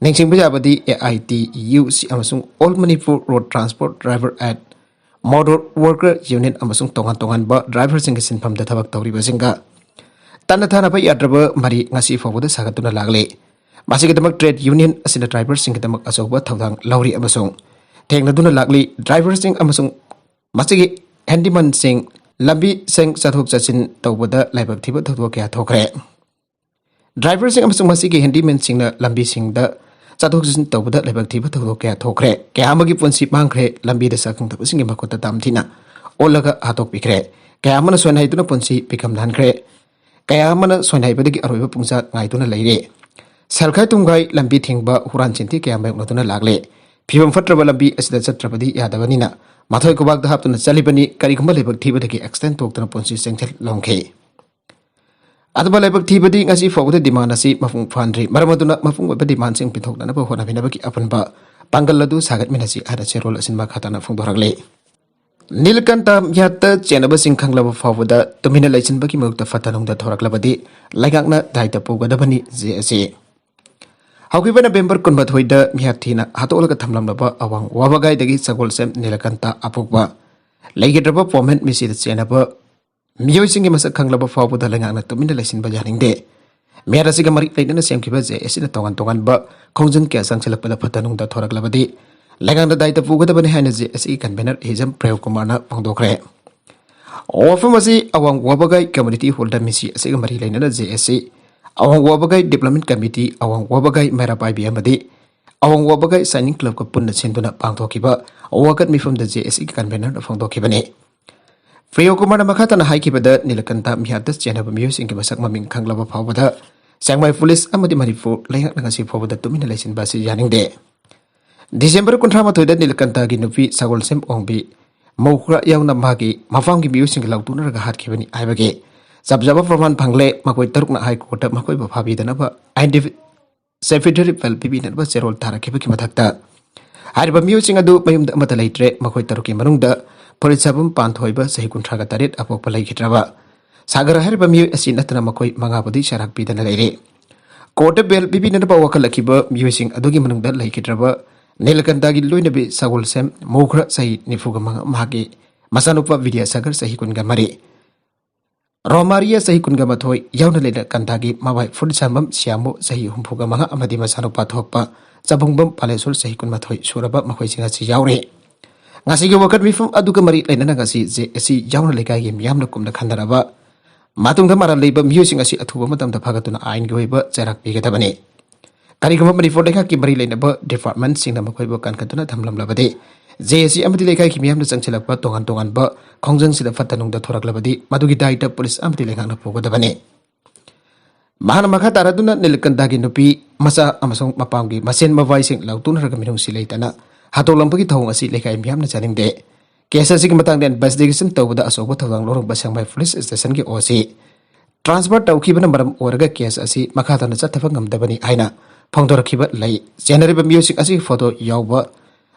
ꯅꯤꯡꯁꯤꯡꯕ ꯌꯥꯕꯗꯤ ꯑꯦ ꯑꯥꯏ ꯇꯤ ꯌꯨ ꯁꯤ ꯑꯃꯁꯨꯡ all Manipur road transport driver and motor worker union ꯑꯃꯁꯨꯡ ꯇꯣꯉꯥꯟ ꯇꯣꯉꯥꯟꯕ ꯗ꯭ꯔꯥꯏꯚꯔꯁꯤꯡꯒꯤ ꯁꯤꯟꯐꯝꯗ ꯊꯕꯛ ꯇꯧꯔꯤꯕꯁꯤꯡꯒ ꯇꯠꯅ ꯊꯥꯅꯕ ꯌꯥꯗ꯭ꯔꯕ ꯃꯔꯤ ꯉꯁꯤ ꯐꯥꯎꯕꯗ ꯁꯥꯒꯠꯇꯨꯅ ꯂꯥꯛꯂꯤ꯫ ꯃꯁꯤꯒꯤꯗꯃꯛ ꯇ꯭ꯔꯦꯗ ꯌꯨꯅꯤꯌꯟ ꯑꯁꯤꯅ ꯗ꯭ꯔꯥꯏꯚꯔꯁꯤꯡꯒꯤꯗꯃꯛ ꯑꯆꯧꯕ ꯊꯧꯗꯥꯡ ꯂꯧꯔꯤ ꯑꯃꯁꯨꯡ ꯊꯦꯡꯅꯗꯨꯅ ꯂꯥꯛꯂꯤ꯫ ꯗ꯭ꯔꯥꯏꯚꯔꯁꯤꯡ ꯑꯃꯁꯨꯡ ꯃꯁꯤꯒꯤ ꯍꯦꯟꯗꯤꯃꯦꯟꯁꯤꯡ ꯂꯝꯕꯤ ꯁꯦꯡ ꯆꯠꯊꯣꯛ ꯆꯠꯁꯤꯟ ꯇꯧꯕꯗ ꯂꯥꯏꯕꯛ ꯊꯤꯕ ꯊꯧꯗꯣꯛ ꯀꯌꯥ ꯊꯣꯛꯈ꯭ꯔꯦ꯫ ꯗ꯭ꯔꯥꯏꯚꯔꯁꯤꯡ ꯑꯃꯁꯨꯡ ꯃꯁꯤꯒꯤ ꯍꯦꯟꯗꯤꯃꯦꯟꯁꯤꯡꯅ ꯂꯝꯕꯤꯁꯤꯡꯗ ꯆꯠꯊꯣꯛ ꯆꯠꯁꯤꯟ ꯇꯧꯕꯗ ꯂꯥꯏꯕꯛ ꯊꯤꯕ ꯊꯧꯗꯣꯛ ꯀꯌꯥ ꯊꯣꯛꯈ꯭ꯔꯦ꯫ ꯀꯌꯥ ꯑꯃꯒꯤ ꯄꯨꯟꯁꯤ ꯃꯥꯡꯈ꯭ꯔꯦ꯫ ꯂꯝꯕꯤꯗ ꯁꯛꯈꯪꯗꯕꯁꯤꯡꯒꯤ ꯃꯈꯨꯠꯇ ꯇꯝꯊꯤꯅ ꯑꯣꯠꯂꯒ ꯍꯥꯠꯇꯣꯛꯄꯤꯈ꯭ꯔꯦ꯫ ꯀꯌꯥ ꯑꯃꯅ ꯁꯣꯏꯅꯥꯏꯗꯨꯅ ꯄꯨꯟꯁꯤ ꯄꯤꯀꯝ ꯅꯥꯟꯈ꯭ꯔꯦ꯫ ꯀꯌꯥ ꯑꯃꯅ ꯁꯣꯏꯅꯥꯏꯕꯗꯒꯤ ꯑꯔꯣꯏꯕ ꯄꯨꯡꯆꯥꯛ ꯉꯥꯏꯗꯨꯅ ꯂꯩꯔꯦ꯫ ꯁꯦꯜꯈꯥꯏ ꯊꯨꯝꯈꯥꯏ, ꯂꯝꯕꯤ ꯊꯤꯡꯕ, ꯍꯨꯔꯥꯟ ꯆꯤꯟꯊꯤ ꯀꯌꯥ ꯃꯥꯌꯣꯛꯅꯗꯨꯅ ꯂꯥꯛꯂꯦ꯫ ꯐꯤꯕꯝ ꯐꯠꯇ꯭ꯔꯕ ꯂꯝꯕꯤ ꯑꯁꯤꯗ ꯆꯠꯇ꯭ꯔꯕꯗꯤ ꯌꯥꯗꯕꯅꯤꯅ ꯃꯊꯣꯏ ꯈꯨꯕꯥꯛꯇ ꯍꯥꯞꯇꯨꯅ ꯆꯠꯂꯤꯕꯅꯤ꯫ ꯀꯔꯤꯒꯨꯝꯕ ꯂꯥꯏꯕꯛ ꯊꯤꯕꯗꯒꯤ ꯑꯦꯛꯁꯤꯗꯦꯟ ꯊꯣꯛꯇꯨꯅ ꯄꯨꯟꯁꯤ ꯆꯦꯟꯁꯤꯜꯂꯝꯈꯤ꯫ ꯑꯗꯨꯕꯨ ꯂꯥꯏꯕꯛ ꯊꯤꯕꯗꯤ ꯉꯁꯤ ꯐꯥꯎꯕꯗ ꯗꯤꯃꯥꯟ ꯑꯁꯤ ꯃꯄꯨꯡ ꯐꯥꯍꯟꯗ꯭ꯔꯤ꯫ ꯃꯔꯝ ꯑꯗꯨꯅ ꯃꯄꯨꯡ ꯑꯣꯏꯕ ꯗꯤꯃꯥꯟꯁꯤꯡ ꯄꯤꯊꯣꯛꯅꯅꯕ ꯍꯣꯠꯅꯃꯤꯟꯅꯕꯒꯤ ꯑꯄꯨꯟꯕ ꯄꯥꯡꯒꯜ ꯑꯗꯨ ꯁꯥꯒꯠꯃꯤꯟꯅꯁꯤ ꯍꯥꯏꯅ ꯆꯦꯔꯣꯜ ꯑꯁꯤꯅ ꯃꯈꯥ ꯇꯥꯅ ꯐꯣꯡꯗꯣꯔꯛꯂꯤ꯫ ꯅꯤꯂꯀꯟꯇ ꯃꯤꯌꯥꯠꯇ ꯆꯦꯟꯅꯕꯁꯤꯡ ꯈꯪꯂꯕ ꯐꯥꯎꯕꯗ ꯇꯨꯃꯤꯟꯅ ꯂꯩꯁꯤꯟꯕꯒꯤ ꯃꯍꯨꯠꯇ ꯐꯠꯇ ꯅꯨꯡꯗ ꯊꯣꯔꯛꯂꯕꯗꯤ ꯂꯩꯉꯥꯛꯅ ꯗꯥꯏꯇ ꯄꯨꯒꯗꯕꯅꯤ꯫ J S C. ꯍꯧꯈꯤꯕ ꯅꯕꯦꯝꯕꯔ ꯀꯨꯟꯃꯥꯊꯣꯏꯗ ꯃꯤꯌꯥꯠ ꯊꯤꯅ ꯍꯥꯠꯇꯣꯛꯂꯒ ꯊꯝꯂꯝꯂꯕ ꯑꯋꯥꯡ ꯋꯥꯕꯒꯥꯏꯗꯒꯤ ꯁꯒꯣꯜꯁꯦꯝ ꯅꯤꯂꯀꯟꯇ ꯑꯄꯣꯛꯄ ꯂꯩꯈꯤꯗ꯭ꯔꯕ ꯄꯣꯃꯦꯟ ꯃꯤꯁꯤꯗ ꯆꯦꯟꯅꯕ ꯃꯤꯑꯣꯏꯁꯤꯡꯒꯤ ꯃꯁꯛ ꯈꯪꯂꯕ ꯐꯥꯎꯕꯗ ꯂꯩꯉꯥꯛꯅ ꯇꯨꯃꯤꯟꯅ ꯂꯩꯁꯤꯟꯕ ꯌꯥꯅꯤꯡꯗꯦ꯫ ꯃꯤꯌꯥꯠ ꯑꯁꯤꯒ ꯃꯔꯤ ꯂꯩꯅꯅ ꯁꯦꯝꯈꯤꯕ ꯖꯦ ꯑꯦꯁ ꯁꯤꯅ ꯇꯣꯉꯥꯟ ꯇꯣꯉꯥꯟꯕ ꯈꯣꯡꯖꯪ ꯀꯌꯥ ꯆꯪꯁꯤꯜꯂꯛꯄꯗ ꯐꯠꯇ ꯅꯨꯡꯗ ꯊꯣꯔꯛꯂꯕꯗꯤ ꯂꯩꯉꯥꯛꯅ ꯗꯥꯏꯇ ꯄꯨꯒꯗꯕꯅꯤ ꯍꯥꯏꯅ ꯖꯦ ꯑꯦꯁ ꯁꯤꯒꯤ ꯀꯟꯚꯦꯅꯔ ꯍꯤꯖꯝ ꯄ꯭ꯔꯦꯝ ꯀꯨꯃꯥꯔꯅ ꯐꯣꯡꯗꯣꯛꯈ꯭ꯔꯦ꯫ ꯋꯥꯐꯝ ꯑꯁꯤ ꯑꯋꯥꯡ ꯋꯥꯕꯒꯥꯏ ꯀꯝꯃ꯭ꯌꯨꯅꯤꯇꯤ ꯍꯣꯜꯗ ꯃꯤꯁꯤ ꯑꯁꯤꯒ ꯃꯔꯤ ꯂꯩꯅꯅ ꯖꯦ ꯑꯦꯁ ꯁꯤ, ꯑꯋꯥꯡ ꯋꯥꯕꯒꯥꯏ ꯗꯤꯕ꯭ꯂꯞꯃꯦꯟ ꯀꯃꯤꯇꯤ, ꯑꯋꯥꯡ ꯋꯥꯕꯒꯥꯏ ꯃꯩꯔꯥ ꯄꯥꯏꯕꯤ ꯑꯃꯗꯤ ꯑꯋꯥꯡ ꯋꯥꯕꯒꯥꯏ ꯁꯥꯏꯅꯤꯡ ꯀ꯭ꯂꯕꯀ ꯄꯨꯟꯅ ꯁꯤꯟꯗꯨꯅ ꯄꯥꯡꯊꯣꯛꯈꯤꯕ ꯋꯥꯀꯠ ꯃꯤꯐꯝꯗ ꯖꯦ ꯑꯦ ꯁꯤꯒꯤ ꯀꯟꯚꯦꯅꯔꯅ ꯐꯣꯡꯗꯣꯛꯈꯤꯕꯅꯤ꯫ ꯄ꯭ꯔꯤꯌꯣ ꯀꯨꯃꯥꯔꯅ ꯃꯈꯥ ꯇꯥꯅ ꯍꯥꯏꯈꯤꯕꯗ, ꯅꯤꯂꯀꯟꯇ ꯃꯤꯍꯥꯠꯇ ꯆꯦꯟꯅꯕ ꯃꯤꯑꯣꯏꯁꯤꯡꯒꯤ ꯃꯁꯛ ꯃꯃꯤꯡ ꯈꯪꯂꯕ ꯐꯥꯎꯕꯗ ꯁꯦꯡꯃꯥꯏ ꯄꯨꯂꯤꯁ ꯑꯃꯗꯤ ꯃꯅꯤꯄꯨꯔ ꯂꯩꯉꯥꯛꯅ ꯉꯁꯤ ꯐꯥꯎꯕꯗ ꯇꯨꯃꯤꯟꯅ ꯂꯩꯁꯤꯟꯕ ꯑꯁꯤ ꯌꯥꯅꯤꯡꯗꯦ꯫ ꯗꯤꯁꯦꯝꯕꯔ ꯀꯨꯟꯊ꯭ꯔꯥ ꯃꯥꯊꯣꯏꯗ ꯅꯤꯂꯀꯟꯇꯒꯤ ꯅꯨꯄꯤ ꯁꯒꯣꯜꯁꯦꯝ ꯑꯣꯡꯕꯤ ꯃꯧ ꯈꯔ ꯌꯥꯎꯅ ꯃꯍꯥꯛꯀꯤ ꯃꯐꯝꯒꯤ ꯃꯤꯑꯣꯏꯁꯤꯡꯒ ꯂꯥꯎꯊꯣꯛꯅꯔꯒ ꯍꯥꯠꯈꯤꯕꯅꯤ ꯍꯥꯏꯕꯒꯤ ꯆꯞ ꯆꯥꯕ ꯄ꯭ꯔꯃꯥꯟ ꯐꯪꯂꯦ꯫ ꯃꯈꯣꯏ ꯇꯔꯨꯛꯅ ꯍꯥꯏ ꯀꯣꯔꯠꯇ ꯃꯈꯣꯏꯕꯨ ꯐꯥꯕꯤꯗꯅꯕ ꯑꯥꯏꯟ ꯗꯤꯐ-, ꯁꯦꯐꯤꯗꯔꯤ ꯕꯦꯜ ꯄꯤꯕꯤꯅꯕ ꯆꯦꯔꯣꯜ ꯊꯥꯔꯛꯈꯤꯕꯒꯤ ꯃꯊꯛꯇ, ꯍꯥꯏꯔꯤꯕ ꯃꯤꯑꯣꯏꯁꯤꯡ ꯑꯗꯨ ꯃꯌꯨꯝꯗ ꯑꯃꯠꯇ ꯂꯩꯇ꯭ꯔꯦ꯫ ꯃꯈꯣꯏ ꯇꯔꯨꯛꯀꯤ ꯃꯅꯨꯡꯗ ꯐꯨꯔꯤꯠ ꯁꯥꯐꯝ ꯄꯥꯟꯊꯣꯏꯕ, ꯆꯍꯤ ꯀꯨꯟꯊ꯭ꯔꯥꯒ ꯇꯔꯦꯠ, ꯑꯄꯣꯛꯄ ꯂꯩꯈꯤꯗ꯭ꯔꯕ ꯁꯥꯒꯔ ꯍꯥꯏꯔꯤꯕ ꯃꯤꯑꯣꯏ ꯑꯁꯤ ꯅꯠꯇꯅ ꯃꯈꯣꯏ ꯃꯉꯥꯕꯨꯗꯤ ꯆꯩꯔꯥꯛ ꯄꯤꯗꯅ ꯂꯩꯔꯦ꯫ ꯀꯣꯔꯠꯇ ꯕꯦꯜ ꯄꯤꯕꯤꯅꯅꯕ ꯋꯥꯈꯜꯂꯛꯈꯤꯕ ꯃꯤꯑꯣꯏꯁꯤꯡ ꯑꯗꯨꯒꯤ ꯃꯅꯨꯡꯗ ꯂꯩꯈꯤꯗ꯭ꯔꯕ ꯅꯤꯂꯀꯟꯇꯒꯤ ꯂꯣꯏꯅꯕꯤ ꯁꯒꯣꯜꯁꯦꯝ ꯃꯧꯈ꯭ꯔ, ꯆꯍꯤ ꯅꯤꯐꯨꯒ ꯃꯉꯥ, ꯃꯍꯥꯛꯀꯤ ꯃꯆꯥꯅꯨꯄꯥ ꯕꯤꯗ꯭ꯌꯥꯁꯥꯒꯔ, ꯆꯍꯤ ꯀꯨꯟꯒ ꯃꯔꯤ, ꯔꯣꯃꯥꯔꯤꯌꯥ, ꯆꯍꯤ ꯀꯨꯟꯒ ꯃꯥꯊꯣꯏ, ꯌꯥꯎꯅ ꯂꯩꯅ ꯀꯟꯗꯥꯒꯤ ꯃꯕꯥꯏ ꯐꯨꯔꯤꯠ ꯁꯥꯝꯕꯝ ꯁꯤꯌꯥꯃꯣ, ꯆꯍꯤ ꯍꯨꯝꯐꯨꯒ ꯃꯉꯥ, ꯑꯃꯗꯤ ꯃꯆꯥꯅꯨꯄꯥ ꯊꯣꯛꯄ ꯆꯕꯨꯡꯕꯝ ꯄꯥꯂꯦꯁꯣꯔ, ꯆꯍꯤ ꯀꯨꯟꯃꯥꯊꯣꯏ ꯁꯨꯔꯕ, ꯃꯈꯣꯏꯁꯤꯡ ꯑꯁꯤ ꯌꯥꯎꯔꯤ꯫ ꯉꯁꯤꯒꯤ ꯋꯥꯀꯠ ꯃꯤꯐꯝ ꯑꯗꯨꯒ ꯃꯔꯤ ꯂꯩꯅꯅ ꯉꯁꯤ ꯖꯦ ꯑꯦ ꯁꯤ ꯌꯥꯎꯅ ꯂꯩꯀꯥꯏꯒꯤ ꯃꯤꯌꯥꯝꯅ ꯀꯨꯞꯅ ꯈꯟꯅꯔꯕ ꯃꯇꯨꯡꯗ ꯃꯔꯥꯜ ꯂꯩꯕ ꯃꯤꯑꯣꯏꯁꯤꯡ ꯑꯁꯤ ꯑꯊꯨꯕ ꯃꯇꯝꯗ ꯐꯥꯒꯠꯇꯨꯅ ꯑꯥꯏꯟꯒꯤ ꯑꯣꯏꯕ ꯆꯩꯔꯥꯛ ꯄꯤꯒꯗꯕꯅꯤ꯫ ꯀꯔꯤꯒꯨꯝꯕ ꯃꯅꯤꯄꯨꯔ ꯂꯩꯉꯥꯛꯀꯤ ꯃꯔꯤ ꯂꯩꯅꯕ ꯗꯤꯄꯥꯔꯠꯃꯦꯟꯁꯤꯡꯅ ꯃꯈꯣꯏꯕꯨ ꯀꯟꯈꯠꯇꯨꯅ ꯊꯝꯂꯝꯂꯕꯗꯤ, ꯖꯦ ꯑꯦ ꯁꯤ ꯑꯃꯗꯤ ꯂꯩꯀꯥꯏꯒꯤ ꯃꯤꯌꯥꯝꯅ ꯆꯪꯁꯤꯜꯂꯛꯄ ꯇꯣꯉꯥꯟ ꯇꯣꯉꯥꯟꯕ ꯈꯣꯡꯖꯪꯁꯤꯗ ꯐꯠꯇ ꯅꯨꯡꯗ ꯊꯣꯔꯛꯂꯕꯗꯤ, ꯃꯗꯨꯒꯤ ꯗꯥꯏꯇ ꯄꯨꯂꯤꯁ ꯑꯃꯗꯤ ꯂꯩꯉꯥꯛꯅ ꯄꯨꯒꯗꯕꯅꯤ꯫ ꯃꯍꯥꯛꯅ ꯃꯈꯥ ꯇꯥꯔꯗꯨꯅ ꯅꯤꯂꯀꯟꯗꯥꯒꯤ ꯅꯨꯄꯤ, ꯃꯆꯥ ꯑꯃꯁꯨꯡ ꯃꯄꯥꯝꯒꯤ ꯃꯁꯦꯟ ꯃꯕꯥꯏꯁꯤꯡ ꯂꯥꯎꯊꯣꯛꯅꯔꯒ ꯃꯤꯅꯨꯡꯁꯤ ꯂꯩꯇꯅ ꯍꯥꯠꯇꯣꯛꯂꯝꯕꯒꯤ ꯊꯧꯑꯣꯡ ꯑꯁꯤ ꯂꯩꯀꯥꯏ ꯃꯤꯌꯥꯝꯅ ꯆꯥꯅꯤꯡꯗꯦ꯫ ꯀꯦꯁ ꯑꯁꯤꯒꯤ ꯃꯇꯥꯡꯗ ꯏꯟꯚꯦꯁꯇꯤꯒꯦꯁꯟ ꯇꯧꯕꯗ ꯑꯆꯧꯕ ꯊꯧꯗꯥꯡ ꯂꯧꯔꯝꯕ ꯁꯦꯡꯃꯥꯏ ꯄꯨꯂꯤꯁ ꯁ꯭ꯇꯦꯁꯟꯒꯤ ꯑꯣ ꯁꯤ ꯇ꯭ꯔꯥꯟꯁꯐꯔ ꯇꯧꯈꯤꯕꯅ ꯃꯔꯝ ꯑꯣꯏꯔꯒ ꯀꯦꯁ ꯑꯁꯤ ꯃꯈꯥ ꯇꯥꯅ ꯆꯠꯊꯕ ꯉꯝꯗꯕꯅꯤ ꯍꯥꯏꯅ ꯐꯣꯡꯗꯣꯔꯛꯈꯤꯕ ꯂꯩ꯫ ꯆꯦꯟꯅꯔꯤꯕ ꯃꯤꯑꯣꯏꯁꯤꯡ ꯑꯁꯤꯒꯤ ꯐꯣꯇꯣ ꯌꯥꯎꯕ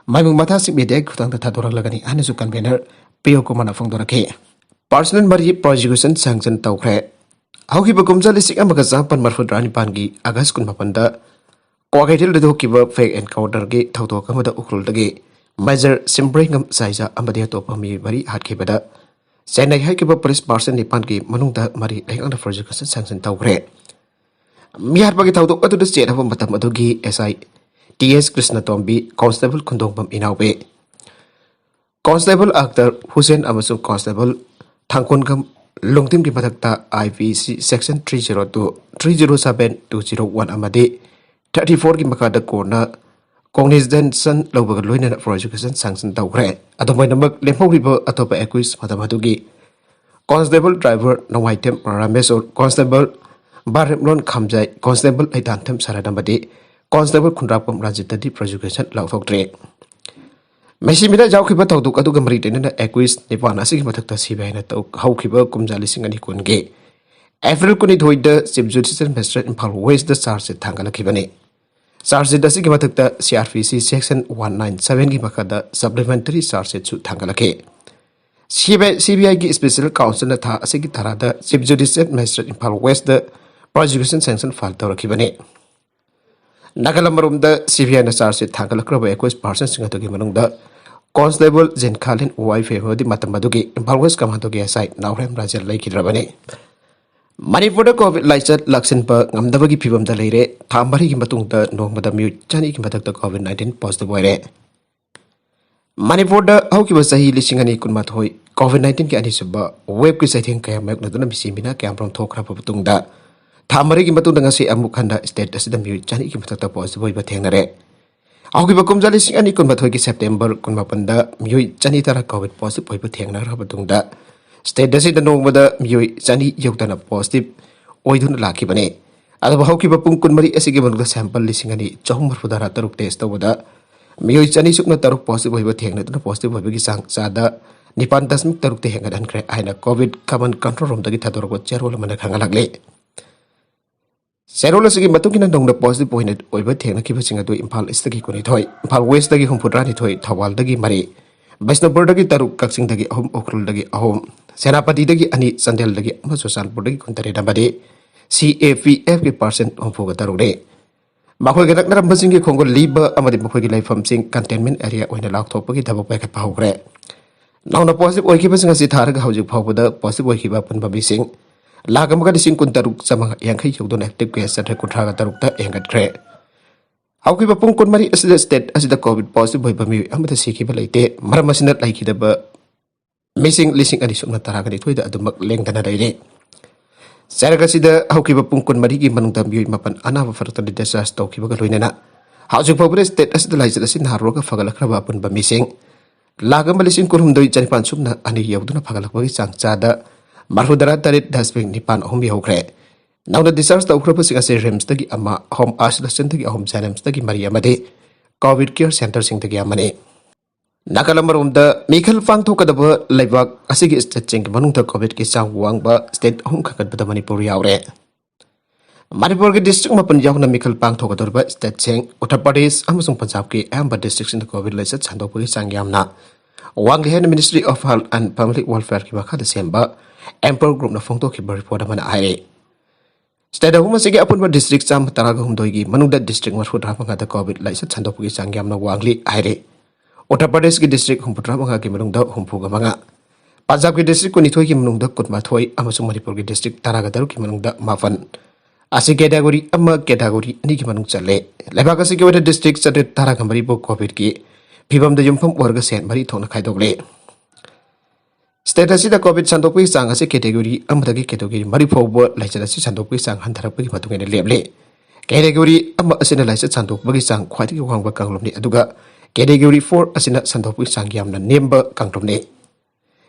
ꯃꯃꯤꯡ ꯃꯊꯥꯁꯤꯡ ꯃꯤꯗꯤꯌꯥꯒꯤ ꯈꯨꯠꯊꯥꯡꯗ ꯊꯥꯗꯣꯔꯛꯂꯒꯅꯤ ꯍꯥꯏꯅꯁꯨ ꯀꯟꯚꯦꯅꯔ ꯄ꯭ꯔꯤꯌꯣ ꯀꯨꯃꯥꯔꯅ ꯐꯣꯡꯗꯣꯔꯛꯈꯤ꯫ ꯄꯥꯔꯁꯅꯦꯜ ꯃꯔꯤ ꯄ꯭ꯔꯣꯁꯤꯀ꯭ꯌꯨꯁꯟ ꯁꯦꯡꯁꯟ ꯇꯧꯈ꯭ꯔꯦ꯫ ꯍꯧꯈꯤꯕ ꯀꯨꯝꯖꯥ ꯂꯤꯁꯤꯡ ꯑꯃꯒ ꯆꯥꯃꯥꯄꯟ ꯃꯔꯤꯐꯨꯇꯔꯥ ꯅꯤꯄꯥꯟꯒꯤ ꯑꯥꯒꯁ ꯀꯨꯟꯃꯥꯄꯟꯗ ꯀ꯭ꯋꯥꯀꯩꯊꯦꯜꯗ ꯊꯣꯛꯈꯤꯕ ꯐꯦꯛ ꯑꯦꯟꯀꯥꯎꯟꯇꯔꯒꯤ ꯊꯧꯗꯣꯛ ꯑꯃꯗ ꯎꯈ꯭ꯔꯨꯜꯗꯒꯤ ꯃꯦꯖꯔ ꯁꯤꯝꯕ꯭ꯔꯩꯉꯝ ꯁꯥꯏꯖꯥ ꯑꯃꯗꯤ ꯑꯇꯣꯞꯄ ꯃꯤꯑꯣꯏ ꯃꯔꯤ ꯍꯥꯠꯈꯤꯕꯗ ꯆꯦꯟꯅꯩ ꯍꯥꯏꯈꯤꯕ ꯄꯨꯂꯤꯁ ꯄꯥꯔꯁꯟ ꯅꯤꯄꯥꯟꯒꯤ ꯃꯅꯨꯡꯗ ꯃꯔꯤ ꯂꯩꯉꯥꯛꯅ ꯄ꯭ꯔꯣꯁꯤꯀ꯭ꯌꯨꯁꯟ ꯁꯦꯡꯁꯟ ꯇꯧꯈ꯭ꯔꯦ꯫ ꯃꯤꯍꯥꯠꯄꯒꯤ ꯊꯧꯗꯣꯛ ꯑꯗꯨꯗ ꯆꯦꯟꯅꯕ ꯃꯇꯝ ꯑꯗꯨꯒꯤ ꯑꯦꯁ ꯑꯥꯏ ꯇꯤ ꯑꯦꯁ ꯀ꯭ꯔꯤꯁꯅꯇꯣꯝꯕꯤ, ꯀꯣꯟꯁꯇꯦꯕꯜ ꯈꯨꯟꯗꯣꯡꯕꯝ ꯏꯅꯥꯎꯕꯤ, ꯀꯣꯟꯁꯇꯦꯕꯜ ꯑꯈꯇꯔ ꯍꯨꯁꯦꯟ ꯑꯃꯁꯨꯡ ꯀꯣꯟꯁꯇꯦꯕꯜ ꯊꯥꯡꯀꯣꯟꯒꯝ ꯂꯨꯡꯊꯤꯝꯒꯤ ꯃꯊꯛꯇ ꯑꯥꯏ ꯄꯤ ꯁꯤ section three zero two, three zero seven, two zero one ꯑꯃꯗꯤ ꯊꯥꯔꯇꯤ ꯐꯣꯔꯒꯤ ꯃꯈꯥꯗ ꯀꯣꯔꯠꯅ ꯀꯣꯒꯅꯤꯖꯦꯟꯁꯟ ꯂꯧꯕꯒ ꯂꯣꯏꯅꯅ ꯄ꯭ꯔꯣꯁꯤꯀ꯭ꯌꯨꯁꯟ ꯁꯦꯡꯁꯟ ꯇꯧꯈ꯭ꯔꯦ꯫ ꯑꯗꯨꯃꯥꯏꯅꯃꯛ ꯂꯦꯝꯍꯧꯔꯤꯕ ꯑꯇꯣꯞꯄ ꯑꯦꯀ꯭ꯌꯨꯁ ꯃꯇꯝ ꯑꯗꯨꯒꯤ ꯀꯣꯟꯁꯇꯦꯕꯜ ꯗ꯭ꯔꯥꯏꯚꯔ ꯅꯣꯡꯃꯥꯏꯊꯦꯝ ꯔꯥꯃꯦꯁꯣꯔ, ꯀꯣꯟꯁꯇꯦꯕꯜ ꯕꯥꯔꯦꯝꯂꯣꯟ ꯈꯥꯝꯖꯥꯏ, ꯀꯣꯟꯁꯇꯦꯕꯜ ꯂꯩꯇꯥꯟꯊꯦꯝ ꯁꯔꯠ ꯑꯃꯗꯤ ꯀꯣꯟꯁꯇꯦꯕꯜ ꯈꯨꯟꯗ꯭ꯔꯥꯛꯄꯝ ꯔꯥꯖꯤꯠꯇꯗꯤ ꯄ꯭ꯔꯣꯁꯤꯀ꯭ꯌꯨꯁꯟ ꯂꯥꯎꯊꯣꯛꯇ꯭ꯔꯤ꯫ ꯃꯤꯁꯤ ꯃꯤꯅ ꯌꯥꯎꯈꯤꯕ ꯊꯧꯗꯣꯛ ꯑꯗꯨꯒ ꯃꯔꯤ ꯂꯩꯅꯅ ꯑꯦꯀ꯭ꯌꯨꯁ ꯅꯤꯄꯥꯟ ꯑꯁꯤꯒꯤ ꯃꯊꯛꯇ ꯁꯤꯕꯤꯑꯥꯏꯅ ꯍꯧꯈꯤꯕ ꯀꯨꯝꯖꯥ ꯂꯤꯁꯤꯡ ꯑꯅꯤ ꯀꯨꯟꯒꯤ ꯑꯦꯄ꯭ꯔꯤꯜ ꯀꯨꯟꯅꯤꯊꯣꯏꯗ chief judicial magistrate Imphal west charge sheet ꯊꯥꯡꯒꯠꯂꯛꯈꯤꯕꯅꯤ꯫ ꯆꯥꯔꯖ ꯁꯤꯠ ꯑꯁꯤꯒꯤ ꯃꯊꯛꯇ ꯁꯤ ꯑꯥꯔ ꯄꯤ ꯁꯤ ꯁꯦꯛꯁꯟ ꯋꯥꯟ ꯅꯥꯏꯟ ꯁꯚꯦꯟꯒꯤ ꯃꯈꯥꯗ ꯁꯄ꯭ꯂꯤꯃꯦꯟꯇꯔꯤ ꯆꯥꯔꯖ ꯁꯤꯠꯁꯨ ꯊꯥꯡꯒꯠꯂꯛꯈꯤ꯫ ꯁꯤ ꯕꯤ ꯑꯥꯏ, ꯁꯤ ꯕꯤ ꯑꯥꯏꯒꯤ ꯁ꯭ꯄꯦꯁꯦꯜ ꯀꯥꯎꯟꯁꯤꯜꯅ ꯊꯥ ꯑꯁꯤꯒꯤ ꯇꯔꯥꯗ chief judicial magistrate Imphal west prosecution sanction file ꯇꯧꯔꯛꯈꯤꯕꯅꯤ꯫ ꯅꯥꯒꯥꯂꯝ ꯑꯃꯔꯣꯝꯗ ꯁꯤ ꯕꯤ ꯑꯥꯏꯅ ꯆꯥꯔꯖ ꯁꯤꯠ ꯊꯥꯡꯒꯠꯂꯛꯈ꯭ꯔꯕ ꯑꯦꯀ꯭ꯌꯨꯁ ꯄꯥꯔꯁꯟꯁꯤꯡ ꯑꯗꯨꯒꯤ ꯃꯅꯨꯡꯗ ꯀꯣꯟꯁꯇꯦꯕꯜ ꯖꯤꯟꯈꯥꯂꯤꯟ ꯋꯥꯏꯐꯦ ꯑꯃꯗꯤ ꯃꯇꯝ ꯑꯗꯨꯒꯤ ꯏꯝꯐꯥꯜ ꯋꯦꯁ ꯀꯃꯥꯟꯗꯣꯒꯤ ꯑꯦꯁ ꯑꯥꯏ ꯅꯥꯎꯔꯦꯝ ꯔꯥꯖꯦꯟ ꯂꯩꯈꯤꯗ꯭ꯔꯕꯅꯤ꯫ ꯃꯅꯤꯄꯨꯔꯗ ꯀꯣꯚꯤꯗ ꯂꯥꯏꯆꯠ ꯂꯥꯛꯁꯤꯟꯕ ꯉꯝꯗꯕꯒꯤ ꯐꯤꯕꯝꯗ ꯂꯩꯔꯦ꯫ ꯊꯥ ꯃꯔꯤꯒꯤ ꯃꯇꯨꯡꯗ ꯅꯣꯡꯃꯗ ꯃꯤꯑꯣꯏ ꯆꯅꯤꯒꯤ ꯃꯊꯛꯇ ꯀꯣꯚꯤꯗ ꯅꯥꯏꯟꯇꯤꯟ ꯄꯣꯖꯤꯇꯤꯚ ꯑꯣꯏꯔꯦ꯫ ꯃꯅꯤꯄꯨꯔꯗ ꯍꯧꯈꯤꯕ ꯆꯍꯤ ꯂꯤꯁꯤꯡ ꯑꯅꯤ ꯀꯨꯟꯃꯥꯊꯣꯏ ꯀꯣꯚꯤꯗ ꯅꯥꯏꯟꯇꯤꯟꯒꯤ ꯑꯅꯤꯁꯨꯕ ꯋꯦꯕꯀꯤ ꯆꯩꯊꯦꯡ ꯀꯌꯥ ꯃꯥꯌꯣꯛꯅꯗꯨꯅ ꯃꯤꯁꯤ ꯃꯤꯅꯥ ꯀꯌꯥꯃꯔꯨꯝ ꯊꯣꯛꯈ꯭ꯔꯕ ꯃꯇꯨꯡꯗ, ꯊꯥ ꯃꯔꯤꯒꯤ ꯃꯇꯨꯡꯗ ꯉꯁꯤ ꯑꯃꯨꯛ ꯍꯟꯅ ꯁ꯭ꯇꯦꯠ ꯑꯁꯤꯗ ꯃꯤꯑꯣꯏ ꯆꯅꯤꯒꯤ ꯃꯊꯛꯇ ꯄꯣꯖꯤꯇꯤꯚ ꯑꯣꯏꯕ ꯊꯦꯡꯅꯔꯦ꯫ ꯍꯧꯈꯤꯕ ꯀꯨꯝꯖꯥ ꯂꯤꯁꯤꯡ ꯑꯅꯤ ꯀꯨꯟꯃꯥꯊꯣꯏꯒꯤ ꯁꯦꯞꯇꯦꯝꯕꯔ ꯀꯨꯟꯃꯥꯄꯟꯗ ꯃꯤꯑꯣꯏ ꯆꯅꯤ ꯇꯔꯥ ꯀꯣꯚꯤꯗ ꯄꯣꯖꯤꯇꯤꯚ ꯑꯣꯏꯕ ꯊꯦꯡꯅꯔꯕ ꯃꯇꯨꯡꯗ, ꯁ꯭ꯇꯦꯠ ꯑꯁꯤꯗ ꯅꯣꯡꯃꯗ ꯃꯤꯑꯣꯏ ꯆꯅꯤ ꯌꯧꯗꯅ ꯄꯣꯖꯤꯇꯤꯚ ꯑꯣꯏꯗꯨꯅ ꯂꯥꯛꯈꯤꯕꯅꯤ꯫ ꯑꯗꯨꯕꯨ ꯍꯧꯈꯤꯕ ꯄꯨꯡ ꯀꯨꯟꯃꯔꯤ ꯑꯁꯤꯒꯤ ꯃꯅꯨꯡꯗ ꯁꯦꯝꯄꯜ ꯂꯤꯁꯤꯡ ꯑꯅꯤ ꯆꯍꯨꯝ ꯃꯔꯤꯐꯨ ꯇꯔꯥ ꯇꯔꯨꯛ ꯇꯦꯁ ꯇꯧꯕꯗ ꯃꯤꯑꯣꯏ ꯆꯅꯤ ꯁꯨꯞꯅ ꯇꯔꯨꯛ ꯄꯣꯖꯤꯇꯤꯚ ꯑꯣꯏꯕ ꯊꯦꯡꯅꯗꯨꯅ ꯄꯣꯖꯤꯇꯤꯚ ꯑꯣꯏꯕꯒꯤ ꯆꯥꯡ ꯆꯥꯗ ꯅꯤꯄꯥꯟ ꯗꯁꯃꯤꯛ ꯇꯔꯨꯛꯇ ꯍꯦꯟꯒꯠꯍꯟꯈ꯭ꯔꯦ ꯍꯥꯏꯅ ꯀꯣꯚꯤꯗ ꯀꯃꯥꯟꯗ ꯀꯟꯇ꯭ꯔꯣꯜ ꯔꯨꯝꯗꯒꯤ ꯊꯥꯗꯣꯔꯛꯄ ꯆꯦꯔꯣꯜ ꯑꯃꯅ ꯈꯪꯍꯜꯂꯛꯂꯤ꯫ ꯆꯦꯔꯣꯜ ꯑꯁꯤꯒꯤ ꯃꯇꯨꯡ ꯏꯟꯅ ꯅꯧꯅ ꯄꯣꯖꯤꯇꯤꯚ ꯑꯣꯏꯅ ꯑꯣꯏꯕ ꯊꯦꯡꯅꯈꯤꯕꯁꯤꯡ ꯑꯗꯨ ꯏꯝꯐꯥꯜ ꯏꯁꯇꯒꯤ ꯀꯨꯟꯅꯤꯊꯣꯏ, ꯏꯝꯐꯥꯜ ꯋꯦꯁꯇꯒꯤ ꯍꯨꯝꯐꯨꯇꯔꯥꯅꯤꯊꯣꯏ, ꯊꯧꯕꯥꯜꯗꯒꯤ ꯃꯔꯤ, ꯕꯤꯁꯅꯨꯄꯨꯔꯗꯒꯤ ꯇꯔꯨꯛ, ꯀꯛꯆꯤꯡꯗꯒꯤ ꯑꯍꯨꯝ, ꯎꯈ꯭ꯔꯨꯜꯗꯒꯤ ꯑꯍꯨꯝ, ꯁꯦꯅꯥꯄꯇꯤꯗꯒꯤ ꯑꯅꯤ, ꯆꯥꯟꯗꯦꯜꯗꯒꯤ ꯑꯃ, ꯆꯨꯔꯆꯥꯟꯄꯨꯔꯗꯒꯤ ꯀꯨꯟꯇꯔꯦꯠ ꯑꯃꯗꯤ ꯁꯤ ꯑꯦ ꯄꯤ ꯑꯦꯐꯀꯤ ꯄꯥꯔꯁꯦꯟ ꯍꯨꯝꯐꯨꯒ ꯇꯔꯨꯛꯅꯤ꯫ ꯃꯈꯣꯏꯒ ꯅꯛꯅꯔꯝꯕꯁꯤꯡꯒꯤ ꯈꯣꯡꯒꯨꯜ ꯂꯤꯕ ꯑꯃꯗꯤ ꯃꯈꯣꯏꯒꯤ ꯂꯩꯐꯝꯁꯤꯡ ꯀꯟꯇꯦꯟꯃꯦꯟ ꯑꯦꯔꯤꯌꯥ ꯑꯣꯏꯅ ꯂꯥꯎꯊꯣꯛꯄꯒꯤ ꯊꯕꯛ ꯄꯥꯏꯈꯠꯄ ꯍꯧꯈ꯭ꯔꯦ꯫ ꯅꯧꯅ ꯄꯣꯖꯤꯇꯤꯚ ꯑꯣꯏꯈꯤꯕꯁꯤꯡ ꯑꯁꯤ ꯊꯥꯔꯒ ꯍꯧꯖꯤꯛ ꯐꯥꯎꯕꯗ ꯄꯣꯖꯤꯇꯤꯚ ꯑꯣꯏꯈꯤꯕ ꯑꯄꯨꯟꯕ ꯃꯤꯁꯤꯡ ꯂꯥꯈ ꯑꯃꯒ ꯂꯤꯁꯤꯡ ꯀꯨꯟꯇꯔꯨꯛ ꯆꯥꯃꯉꯥ ꯌꯥꯡꯈꯩ ꯌꯧꯗꯨꯅ ꯑꯦꯛꯇꯤꯚ ꯀꯦꯁ ꯆꯥꯇ꯭ꯔꯦꯠ ꯀꯨꯟꯊ꯭ꯔꯥꯒ ꯇꯔꯨꯛꯇ ꯍꯦꯟꯒꯠꯈ꯭ꯔꯦ꯫ ꯍꯧꯈꯤꯕ ꯄꯨꯡ ꯀꯨꯟꯃꯔꯤ ꯑꯁꯤꯗ ꯁ꯭ꯇꯦꯠ ꯑꯁꯤꯗ ꯀꯣꯚꯤꯗ ꯄꯣꯖꯤꯇꯤꯚ ꯑꯣꯏꯕ ꯃꯤꯑꯣꯏ ꯑꯃꯠꯇ ꯁꯤꯈꯤꯕ ꯂꯩꯇꯦ꯫ ꯃꯔꯝ ꯑꯁꯤꯅ ꯂꯩꯈꯤꯗꯕ ꯃꯤꯁꯤꯡ ꯂꯤꯁꯤꯡ ꯑꯅꯤ ꯁꯨꯞꯅ ꯇꯔꯥꯒ ꯅꯤꯊꯣꯏꯗ ꯑꯗꯨꯃꯛ ꯂꯦꯡꯗꯅ ꯂꯩꯔꯦ꯫ ꯆꯩꯔꯛ ꯑꯁꯤꯗ ꯍꯧꯈꯤꯕ ꯄꯨꯡ ꯀꯨꯟꯃꯔꯤꯒꯤ ꯃꯅꯨꯡꯗ ꯃꯤꯑꯣꯏ ꯃꯥꯄꯟ ꯑꯅꯥꯕ ꯐꯔꯛꯇ ꯗꯤꯁꯆꯥꯔꯖ ꯇꯧꯈꯤꯕꯒ ꯂꯣꯏꯅꯅ ꯍꯧꯖꯤꯛ ꯐꯥꯎꯕꯗ state ꯑꯁꯤꯗ ꯂꯥꯏꯆꯠ ꯑꯁꯤ ꯅꯥꯔꯨꯔꯒ ꯐꯒꯠꯂꯛꯈ꯭ꯔꯕ ꯑꯄꯨꯟꯕ ꯃꯤꯁꯤꯡ ꯂꯥꯈ ꯑꯃ ꯂꯤꯁꯤꯡ ꯀꯨꯟꯍꯨꯝꯗꯣꯏ ꯆꯅꯤꯄꯥꯟ ꯁꯨꯞꯅ ꯑꯅꯤ ꯌꯧꯗꯨꯅ ꯐꯒꯠꯂꯛꯄꯒꯤ ꯆꯥꯡ ꯆꯥꯗ ꯃꯔꯐꯨꯇꯔꯥ ꯇꯔꯦꯠ ꯗꯁꯃꯤꯛ ꯅꯤꯄꯥꯟ ꯑꯍꯨꯝ ꯌꯧꯈ꯭ꯔꯦ꯫ ꯅꯧꯅ discharge ꯇꯧꯈ꯭ꯔꯕꯁꯤꯡ ꯑꯁꯤ RIMSꯇꯒꯤ ꯑꯃ, home isolationꯗꯒꯤ ꯑꯍꯨꯝ, JNIMSꯇꯒꯤ ꯃꯔꯤ ꯑꯃꯗꯤ COVID care centreꯁꯤꯡꯗꯒꯤ ꯑꯃꯅꯤ꯫ ꯅꯥꯀꯜ ꯑꯃꯔꯣꯝꯗ ꯃꯤꯈꯜ ꯄꯥꯡꯊꯣꯛꯀꯗꯕ ꯂꯩꯕꯥꯛ ꯑꯁꯤꯒꯤ stateꯁꯤꯡꯒꯤ ꯃꯅꯨꯡꯗ COVIDꯀꯤ ꯆꯥꯡ ꯋꯥꯡꯕ state ꯑꯍꯨꯝ ꯈꯟꯒꯠꯄꯗ ꯃꯅꯤꯄꯨꯔ ꯌꯥꯎꯔꯦ꯫ ꯃꯅꯤꯄꯨꯔꯒꯤ district ꯃꯥꯄꯟ ꯌꯥꯎꯅ ꯃꯤꯈꯜ ꯄꯥꯡꯊꯣꯛꯀꯗꯧꯔꯤꯕ stateꯁꯤꯡ ꯎꯠꯇꯔ ꯄ꯭ꯔꯗꯦꯁ ꯑꯃꯁꯨꯡ ꯄꯟꯖꯥꯕꯀꯤ ꯑꯌꯥꯝꯕ districtꯁꯤꯡꯗ COVID ꯂꯥꯏꯆꯠ ꯁꯟꯗꯣꯛꯄꯒꯤ ꯆꯥꯡ ꯌꯥꯝꯅ ꯋꯥꯡꯂꯤ ꯍꯥꯏꯅ Ministry of Health and Public Welfareꯒꯤ ꯃꯈꯥꯗ ꯁꯦꯝꯕ Empower Groupꯅ ꯐꯣꯡꯗꯣꯛꯈꯤꯕ report ꯑꯃꯅ ꯍꯥꯏꯔꯤ꯫ State ꯑꯍꯨꯝ ꯑꯁꯤꯒꯤ ꯑꯄꯨꯟꯕ district ꯆꯥꯝꯃ ꯇꯔꯥꯒ ꯍꯨꯝꯗꯣꯏꯒꯤ ꯃꯅꯨꯡꯗ district ꯃꯔꯐꯨꯇꯔꯥ ꯃꯉꯥꯗ COVID ꯂꯥꯏꯆꯠ ꯁꯟꯗꯣꯛꯄꯒꯤ ꯆꯥꯡ ꯌꯥꯝꯅ ꯋꯥꯡꯂꯤ ꯍꯥꯏꯔꯤ꯫ ꯎꯠꯇꯔ ꯄ꯭ꯔꯗꯦꯁꯀꯤ district ꯍꯨꯝꯐꯨꯇꯔꯥ ꯃꯉꯥꯒꯤ ꯃꯅꯨꯡꯗ ꯍꯨꯝꯐꯨꯒ ꯃꯉꯥ, ꯄꯟꯖꯥꯕꯀꯤ district ꯀꯨꯟꯅꯤꯊꯣꯏꯒꯤ ꯃꯅꯨꯡꯗ ꯀꯨꯟꯃꯥꯊꯣꯏ ꯑꯃꯁꯨꯡ ꯃꯅꯤꯄꯨꯔꯒꯤ district ꯇꯔꯥꯒ ꯇꯔꯨꯛꯀꯤ ꯃꯅꯨꯡꯗ ꯃꯥꯄꯟ ꯑꯁꯤ category ꯑꯃ, category ꯑꯅꯤꯒꯤ ꯃꯅꯨꯡ ꯆꯜꯂꯦ꯫ ꯂꯩꯕꯥꯛ ꯑꯁꯤꯒꯤ ꯑꯣꯏꯅ district ꯆꯥꯇ꯭ꯔꯦꯠ ꯇꯔꯥꯒ ꯃꯔꯤꯕꯨ COVIDꯀꯤ ꯐꯤꯕꯝꯗ ꯌꯨꯝꯐꯝ ꯑꯣꯏꯔꯒ ꯁꯦꯟ ꯃꯔꯤ ꯊꯣꯛꯅ ꯈꯥꯏꯗꯣꯛꯂꯦ꯫ State ꯑꯁꯤꯗ COVID ꯁꯟꯗꯣꯛꯄꯒꯤ ꯆꯥꯡ ꯑꯁꯤ category ꯑꯃꯗꯒꯤ category ꯃꯔꯤ ꯐꯥꯎꯕ ꯂꯥꯏꯆꯠ ꯑꯁꯤ ꯁꯟꯗꯣꯛꯄꯒꯤ ꯆꯥꯡ ꯍꯟꯊꯔꯛꯄꯒꯤ ꯃꯇꯨꯡ ꯏꯟꯅ ꯂꯦꯞꯂꯦ꯫ Category ꯑꯃ ꯑꯁꯤꯅ ꯂꯥꯏꯆꯠ ꯁꯟꯗꯣꯛꯄꯒꯤ ꯆꯥꯡ ꯈ꯭ꯋꯥꯏꯗꯒꯤ ꯋꯥꯡꯕ ꯀꯥꯡꯂꯨꯞꯅꯤ, ꯑꯗꯨꯒ category four ꯑꯁꯤꯅ ꯁꯟꯗꯣꯛꯄꯒꯤ ꯆꯥꯡ ꯌꯥꯝꯅ ꯅꯦꯝꯕ ꯀꯥꯡꯂꯨꯞꯅꯤ꯫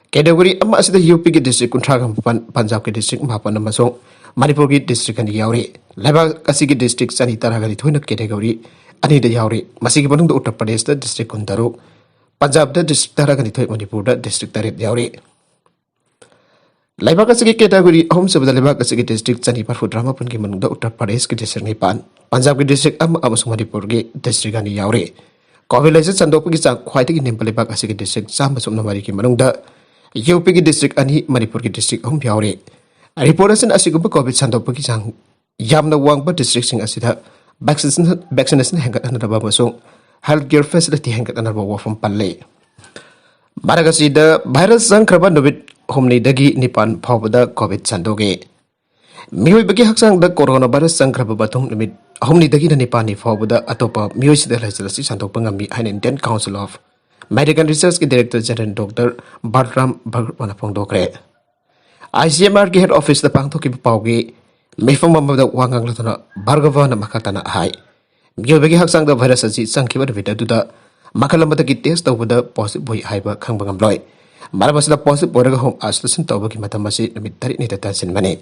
Category ꯑꯃ ꯑꯁꯤꯗ UPꯒꯤ district ꯀꯨꯟꯊ꯭ꯔꯥꯒ ꯃꯥꯄꯟ, ꯄꯟꯖꯥꯕꯀꯤ district ꯃꯥꯄꯟ ꯑꯃꯁꯨꯡ ꯃꯅꯤꯄꯨꯔꯒꯤ district ꯑꯅꯤ ꯌꯥꯎꯔꯤ꯫ ꯂꯩꯕꯥꯛ ꯑꯁꯤꯒꯤ district ꯆꯅꯤ ꯇꯔꯥꯒ ꯅꯤꯊꯣꯏꯅ category ꯑꯅꯤꯗ ꯌꯥꯎꯔꯤ꯫ ꯃꯁꯤꯒꯤ ꯃꯅꯨꯡꯗ ꯎꯠꯇꯔ ꯄ꯭ꯔꯗꯦꯁꯇ district ꯀꯨꯟꯇꯔꯨꯛ, ꯄꯟꯖꯥꯕꯇ district ꯇꯔꯥꯒ ꯅꯤꯊꯣꯏ, ꯃꯅꯤꯄꯨꯔꯗ district ꯇꯔꯦꯠ ꯌꯥꯎꯔꯤ꯫ ꯂꯩꯕꯥꯛ ꯑꯁꯤꯒꯤ category ꯑꯍꯨꯝꯁꯨꯕꯗ ꯂꯩꯕꯥꯛ ꯑꯁꯤꯒꯤ district ꯆꯅꯤ ꯃꯔꯐꯨꯇꯔꯥ ꯃꯥꯄꯟꯒꯤ ꯃꯅꯨꯡꯗ ꯎꯠꯇꯔ ꯄ꯭ꯔꯗꯦꯁꯀꯤ district ꯅꯤꯄꯥꯟ, ꯄꯟꯖꯥꯕꯀꯤ district ꯑꯃ ꯑꯃꯁꯨꯡ ꯃꯅꯤꯄꯨꯔꯒꯤ district ꯑꯅꯤ ꯌꯥꯎꯔꯤ꯫ COVID ꯂꯥꯏꯆꯠ ꯁꯟꯗꯣꯛꯄꯒꯤ ꯆꯥꯡ ꯈ꯭ꯋꯥꯏꯗꯒꯤ ꯅꯦꯝꯕ ꯂꯩꯕꯥꯛ ꯑꯁꯤꯒꯤ district ꯆꯥꯝꯃ ꯁꯨꯞꯅ ꯃꯔꯤꯒꯤ ꯃꯅꯨꯡꯗ UPꯒꯤ district ꯑꯅꯤ, ꯃꯅꯤꯄꯨꯔꯒꯤ district ꯑꯍꯨꯝ ꯌꯥꯎꯔꯤ꯫ Report ꯑꯁꯤꯅ ꯑꯁꯤꯒꯨꯝꯕ COVID ꯁꯟꯗꯣꯛꯄꯒꯤ ꯆꯥꯡ ꯌꯥꯝꯅ ꯋꯥꯡꯕ districtꯁꯤꯡ ꯑꯁꯤꯗ vaccination, vaccination ꯍꯦꯟꯒꯠꯍꯟꯅꯕ ꯑꯃꯁꯨꯡ health care facility ꯍꯦꯟꯒꯠꯍꯟꯅꯕ ꯋꯥꯐꯝ ꯄꯜꯂꯤ꯫ ꯃꯔꯛ ꯑꯁꯤꯗ virus ꯆꯪꯈ꯭ꯔꯕ ꯅꯨꯃꯤꯠ ꯍꯨꯝꯅꯤꯗꯒꯤ ꯅꯤꯄꯥꯟ ꯐꯥꯎꯕꯗ COVID ꯁꯟꯗꯣꯛꯏ꯫ ꯃꯤꯑꯣꯏꯕꯒꯤ ꯍꯛꯆꯥꯡꯗ corona virus ꯆꯪꯈ꯭ꯔꯕ ꯃꯇꯨꯡ ꯅꯨꯃꯤꯠ ꯍꯨꯝꯅꯤꯗꯒꯤꯅ ꯅꯤꯄꯥꯟꯅꯤ ꯐꯥꯎꯕꯗ ꯑꯇꯣꯞꯄ ꯃꯤꯑꯣꯏꯁꯤꯡꯗ ꯂꯥꯏꯆꯠ ꯑꯁꯤ ꯁꯟꯗꯣꯛꯄ ꯉꯝꯃꯤ ꯍꯥꯏꯅ Indian Council of Medical Researchꯀꯤ Director General Doctor Balram Bhargavaꯅ ꯐꯣꯡꯗꯣꯛꯈ꯭ꯔꯦ꯫ ICMRꯒꯤ head officeꯇ ꯄꯥꯡꯊꯣꯛꯈꯤꯕ ꯄꯥꯎꯒꯤ ꯃꯤꯐꯝ ꯑꯃꯗ ꯋꯥ ꯉꯥꯡꯂꯗꯨꯅ ꯚꯥꯔꯒꯚꯅ ꯃꯈꯥ ꯇꯥꯅ ꯍꯥꯏ, ꯃꯤꯑꯣꯏꯕꯒꯤ ꯍꯛꯆꯥꯡꯗ ꯚꯥꯏꯔꯁ ꯑꯁꯤ ꯆꯪꯈꯤꯕ ꯅꯨꯃꯤꯠ ꯑꯗꯨꯗ ꯃꯈꯜ ꯑꯃꯗꯒꯤ ꯇꯦꯁ ꯇꯧꯕꯗ ꯄꯣꯖꯤꯇꯤꯚ ꯑꯣꯏ ꯍꯥꯏꯕ ꯈꯪꯕ ꯉꯝꯂꯣꯏ꯫ ꯃꯔꯝ ꯑꯁꯤꯅ, ꯄꯣꯖꯤꯇꯤꯚ ꯑꯣꯏꯔꯒ ꯍꯣꯝ ꯑꯥꯏꯁꯣꯂꯦꯁꯟ ꯇꯧꯕꯒꯤ ꯃꯇꯝ ꯑꯁꯤ ꯅꯨꯃꯤꯠ ꯇꯔꯦꯠꯅꯤꯗ ꯇꯟꯁꯤꯟꯕꯅꯤ꯫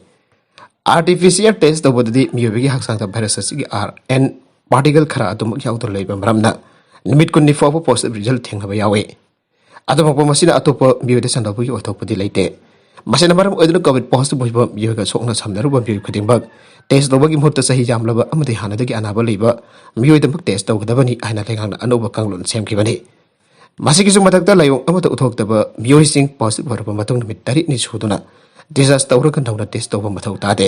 R T P C R test ꯇꯧꯕꯗꯗꯤ ꯃꯤꯑꯣꯏꯕꯒꯤ ꯍꯛꯆꯥꯡꯗ ꯚꯥꯏꯔꯁ ꯑꯁꯤꯒꯤ ꯑꯥꯔ ꯑꯦꯟ ꯄꯥꯔꯇꯤꯀꯜ ꯈꯔ ꯑꯗꯨꯃꯛ ꯌꯥꯎꯗꯨꯅ ꯂꯩꯕ ꯃꯔꯝꯅ ꯅꯨꯃꯤꯠ ꯀꯨꯟꯅꯤ ꯐꯥꯎꯕ ꯄꯣꯖꯤꯇꯤꯚ ꯔꯤꯖꯜ ꯊꯦꯡꯅꯕ ꯌꯥꯎꯏ꯫ ꯑꯗꯨꯃꯛꯄꯨ ꯃꯁꯤꯅ ꯑꯇꯣꯞꯄ ꯃꯤꯑꯣꯏꯗ ꯁꯟꯗꯣꯛꯄꯒꯤ ꯑꯣꯏꯊꯣꯛꯄꯗꯤ ꯂꯩꯇꯦ꯫ ꯃꯁꯤꯅ ꯃꯔꯝ ꯑꯣꯏꯗꯨꯅ ꯀꯣꯚꯤꯗ ꯄꯣꯖꯤꯇꯤꯚ ꯑꯣꯏꯕ ꯃꯤꯑꯣꯏꯒ ꯁꯣꯛꯅ ꯁꯝꯅꯔꯨꯕ ꯃꯤꯑꯣꯏ ꯈꯨꯗꯤꯡꯃꯛ ꯇꯦꯁ ꯇꯧꯕꯒꯤ ꯃꯍꯨꯠꯇ ꯆꯍꯤ ꯌꯥꯝꯂꯕ ꯑꯃꯗꯤ ꯍꯥꯟꯅꯗꯒꯤ ꯑꯅꯥꯕ ꯂꯩꯕ ꯃꯤꯑꯣꯏꯗꯃꯛ ꯇꯦꯁ ꯇꯧꯒꯗꯕꯅꯤ ꯍꯥꯏꯅ ꯂꯩꯉꯥꯛꯅ ꯑꯅꯧꯕ ꯀꯥꯡꯂꯣꯟ ꯁꯦꯝꯈꯤꯕꯅꯤ꯫ ꯃꯁꯤꯒꯤꯁꯨ ꯃꯊꯛꯇ, ꯂꯥꯏꯑꯣꯡ ꯑꯃꯠꯇ ꯎꯠꯊꯣꯛꯇꯕ ꯃꯤꯑꯣꯏꯁꯤꯡ ꯄꯣꯖꯤꯇꯤꯚ ꯑꯣꯏꯔꯕ ꯃꯇꯨꯡ ꯅꯨꯃꯤꯠ ꯇꯔꯦꯠꯅꯤ ꯁꯨꯗꯨꯅ ꯗꯤꯁꯆꯥꯔꯖ ꯇꯧꯔꯒ ꯅꯧꯅ ꯇꯦꯁ ꯇꯧꯕ ꯃꯊꯧ ꯇꯥꯗꯦ꯫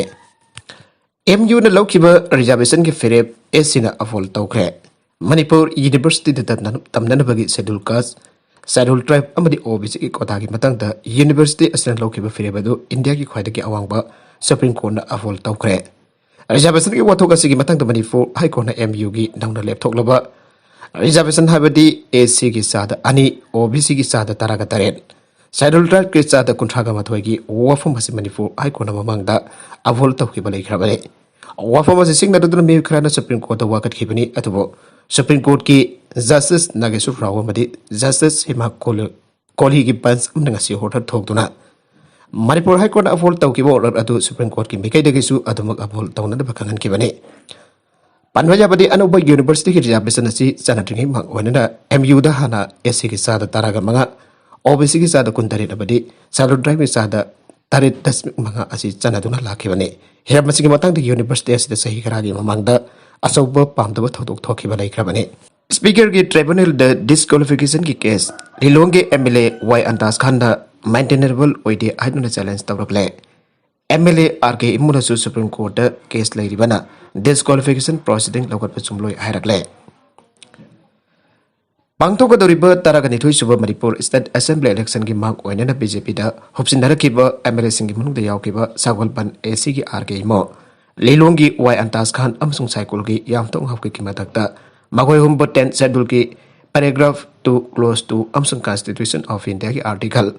ꯑꯦꯝ ꯌꯨꯅ ꯂꯧꯈꯤꯕ ꯔꯤꯖꯥꯔꯕꯦꯁꯟꯒꯤ ꯐꯤꯔꯦꯞ ꯑꯦꯁ ꯁꯤꯅ ꯑꯐꯣꯜ ꯇꯧꯈ꯭ꯔꯦ꯫ ꯃꯅꯤꯄꯨꯔ ꯌꯨꯅꯤꯚꯔꯁꯤꯇꯤꯗ ꯇꯝꯅ-, ꯇꯝꯅꯅꯕꯒꯤ ꯁꯦꯗ꯭ꯌꯨꯜ ꯀꯥꯁ, ꯁꯦꯗ꯭ꯌꯨꯜ ꯇ꯭ꯔꯥꯏꯕ ꯑꯃꯗꯤ ꯑꯣ ꯕꯤ ꯁꯤꯒꯤ ꯀꯣꯇꯥꯒꯤ ꯃꯇꯥꯡꯗ ꯌꯨꯅꯤꯚꯔꯁꯤꯇꯤ ꯑꯁꯤꯅ ꯂꯧꯈꯤꯕ ꯐꯤꯔꯦꯞ ꯑꯗꯨ ꯏꯟꯗꯤꯌꯥꯒꯤ ꯈ꯭ꯋꯥꯏꯗꯒꯤ ꯑꯋꯥꯡꯕ ꯁꯨꯄ꯭ꯔꯤꯝ ꯀꯣꯔꯠꯅ ꯑꯐꯣꯜ ꯇꯧꯈ꯭ꯔꯦ꯫ ꯔꯤꯖꯥꯔꯕꯦꯁꯟꯒꯤ ꯋꯥꯊꯣꯛ ꯑꯁꯤꯒꯤ ꯃꯇꯥꯡꯗ ꯃꯅꯤꯄꯨꯔ ꯍꯥꯏ ꯀꯣꯔꯠꯅ ꯑꯦꯝ ꯌꯨꯒꯤ ꯅꯧꯅ ꯂꯦꯞꯊꯣꯛꯂꯕ ꯔꯤꯖꯥꯔꯕꯦꯁꯟ, ꯍꯥꯏꯕꯗꯤ ꯑꯦꯁ ꯁꯤꯒꯤ ꯆꯥꯗ ꯑꯅꯤ, ꯑꯣ ꯕꯤ ꯁꯤꯒꯤ ꯆꯥꯗ ꯇꯔꯥꯒ ꯇꯔꯦꯠ, ꯁꯦꯗ꯭ꯌꯨꯜ ꯇ꯭ꯔꯥꯏꯕꯀꯤ ꯆꯥꯗ ꯀꯨꯟꯊ꯭ꯔꯥꯒ ꯃꯥꯊꯣꯏꯒꯤ ꯋꯥꯐꯝ ꯑꯁꯤ ꯃꯅꯤꯄꯨꯔ ꯍꯥꯏ ꯀꯣꯔꯠꯅ ꯃꯃꯥꯡꯗ ꯑꯐꯣꯜ ꯇꯧꯈꯤꯕ ꯂꯩꯈ꯭ꯔꯕꯅꯤ꯫ ꯋꯥꯐꯝ ꯑꯁꯤ ꯁꯤꯡꯅꯗꯨꯅ ꯃꯤꯑꯣꯏ ꯈꯔꯅ ꯁꯨꯄ꯭ꯔꯤꯝ ꯀꯣꯔꯠꯇ ꯋꯥꯀꯠꯈꯤꯕꯅꯤ, ꯑꯗꯨꯕꯨ ꯁꯨꯄ꯭ꯔꯤꯝ ꯀꯣꯔꯠꯀꯤ ꯖꯁꯇꯤꯁ ꯅꯥꯒꯦꯁ꯭ꯋꯔ ꯔꯥꯎ ꯑꯃꯗꯤ ꯖꯁꯇꯤꯁ ꯍꯦꯃꯥ ꯀꯣꯂꯤ-, ꯀꯣꯂꯤꯒꯤ ꯕꯦꯟꯆ ꯑꯃꯅ ꯉꯁꯤ ꯑꯣꯔꯗꯔ ꯊꯣꯛꯇꯨꯅ ꯃꯅꯤꯄꯨꯔ ꯍꯥꯏ ꯀꯣꯔꯠꯅ ꯑꯐꯣꯜ ꯇꯧꯈꯤꯕ ꯑꯣꯔꯗꯔ ꯑꯗꯨ ꯁꯨꯄ꯭ꯔꯤꯝ ꯀꯣꯔꯠꯀꯤ ꯃꯥꯏꯀꯩꯗꯒꯤꯁꯨ ꯑꯗꯨꯃꯛ ꯑꯐꯣꯜ ꯇꯧꯅꯅꯕ ꯈꯪꯍꯟꯈꯤꯕꯅꯤ꯫ ꯄꯟꯕ ꯌꯥꯕꯗꯤ, ꯑꯅꯧꯕ ꯌꯨꯅꯤꯚꯔꯁꯤꯇꯤꯒꯤ ꯔꯤꯖꯥꯔꯕꯦꯁꯟ ꯑꯁꯤ ꯆꯠꯅꯗ꯭ꯔꯤꯉꯩ ꯃꯃꯥꯡ ꯑꯣꯏꯅꯅ ꯑꯦꯝ ꯌꯨꯗ ꯍꯥꯟꯅ ꯑꯦꯁ ꯁꯤꯒꯤ ꯆꯥꯗ ꯇꯔꯥꯒ ꯃꯉꯥ, ꯑꯣ ꯕꯤ ꯁꯤꯒꯤ ꯆꯥꯗ ꯀꯨꯟꯇꯔꯦꯠ ꯑꯃꯗꯤ ꯁꯦꯗ꯭ꯌꯨꯜ ꯇ꯭ꯔꯥꯏꯕꯀꯤ ꯆꯥꯗ ꯇꯔꯦꯠ ꯗꯁꯃꯤꯛ ꯃꯉꯥ ꯑꯁꯤ ꯆꯠꯅꯗꯨꯅ ꯂꯥꯛꯈꯤꯕꯅꯤ꯫ ꯍꯤꯔꯝ ꯑꯁꯤꯒꯤ ꯃꯇꯥꯡꯗ ꯌꯨꯅꯤꯚꯔꯁꯤꯇꯤ ꯑꯁꯤꯗ ꯆꯍꯤ ꯈꯔꯒꯤ ꯃꯃꯥꯡꯗ ꯑꯆꯧꯕ ꯄꯥꯝꯗꯕ ꯊꯧꯗꯣꯛ ꯊꯣꯛꯈꯤꯕ ꯂꯩꯈ꯭ꯔꯕꯅꯤ꯫ ꯁ꯭ꯄꯤꯀꯔꯒꯤ ꯇ꯭ꯔꯤꯕ꯭ꯌꯨꯅꯦꯜꯗ ꯗꯤꯁꯀ꯭ꯋꯥꯂꯤꯐꯤꯀꯦꯁꯟꯒꯤ ꯀꯦꯁ, ꯂꯤꯂꯣꯡꯒꯤ M L A Y Antas ꯈꯥꯟꯅ ꯃꯦꯟꯇꯦꯅꯦꯕꯜ ꯑꯣꯏꯗꯦ ꯍꯥꯏꯗꯨꯅ ꯆꯦꯂꯦꯟꯖ ꯇꯧꯔꯛꯂꯦ꯫ M L A R K ꯏꯃꯨꯅꯁꯨ ꯁꯨꯄ꯭ꯔꯤꯝ ꯀꯣꯔꯠꯇ ꯀꯦꯁ ꯂꯩꯔꯤꯕꯅ ꯗꯤꯁꯀ꯭ꯋꯥꯂꯤꯐꯤꯀꯦꯁꯟ ꯄ꯭ꯔꯣꯁꯤꯗꯤꯡ ꯂꯧꯈꯠꯄ ꯆꯨꯝꯂꯣꯏ ꯍꯥꯏꯔꯛꯂꯦ꯫ ꯄꯥꯡꯊꯣꯛꯀꯗꯧꯔꯤꯕ ꯇꯔꯥꯒ ꯅꯤꯊꯣꯏ ꯁꯨꯕ ꯃꯅꯤꯄꯨꯔ ꯁ꯭ꯇꯦꯠ ꯑꯦꯁꯦꯝꯕ꯭ꯂꯤ ꯏꯂꯦꯛꯁꯟꯒꯤ ꯃꯥꯡ ꯑꯣꯏꯅꯅ ꯕꯤ ꯖꯦ ꯄꯤꯗ ꯍꯨꯞꯆꯤꯟꯅꯔꯛꯈꯤꯕ ꯑꯦꯝ ꯑꯦꯜ ꯑꯦꯁꯤꯡꯒꯤ ꯃꯅꯨꯡꯗ ꯌꯥꯎꯈꯤꯕ ꯁꯒꯣꯜꯕꯟ ꯑꯦ ꯁꯤꯒꯤ ꯑꯥꯔ ꯀꯦ ꯏꯃꯣ, ꯂꯤꯂꯣꯡꯒꯤ ꯋꯥꯏ ꯑꯟꯇꯥꯖ ꯈꯥꯟ ꯑꯃꯁꯨꯡ ꯁꯥꯏꯀꯨꯜꯒꯤ ꯌꯥꯝꯊꯣꯡ ꯍꯥꯎꯀꯤꯞꯀꯤ ꯃꯊꯛꯇ ꯃꯈꯣꯏ ꯑꯍꯨꯝꯕꯨ ꯇꯦꯟ ꯁꯦꯗ꯭ꯌꯨꯜꯒꯤ ꯄꯦꯔꯥꯒ꯭ꯔꯥꯐ ꯇꯨ, ꯀ꯭ꯂꯣꯖ ꯇꯨ ꯑꯃꯁꯨꯡ ꯀꯟꯁꯇꯤꯇ꯭ꯌꯨꯁꯟ ꯑꯣꯐ ꯏꯟꯗꯤꯌꯥꯒꯤ article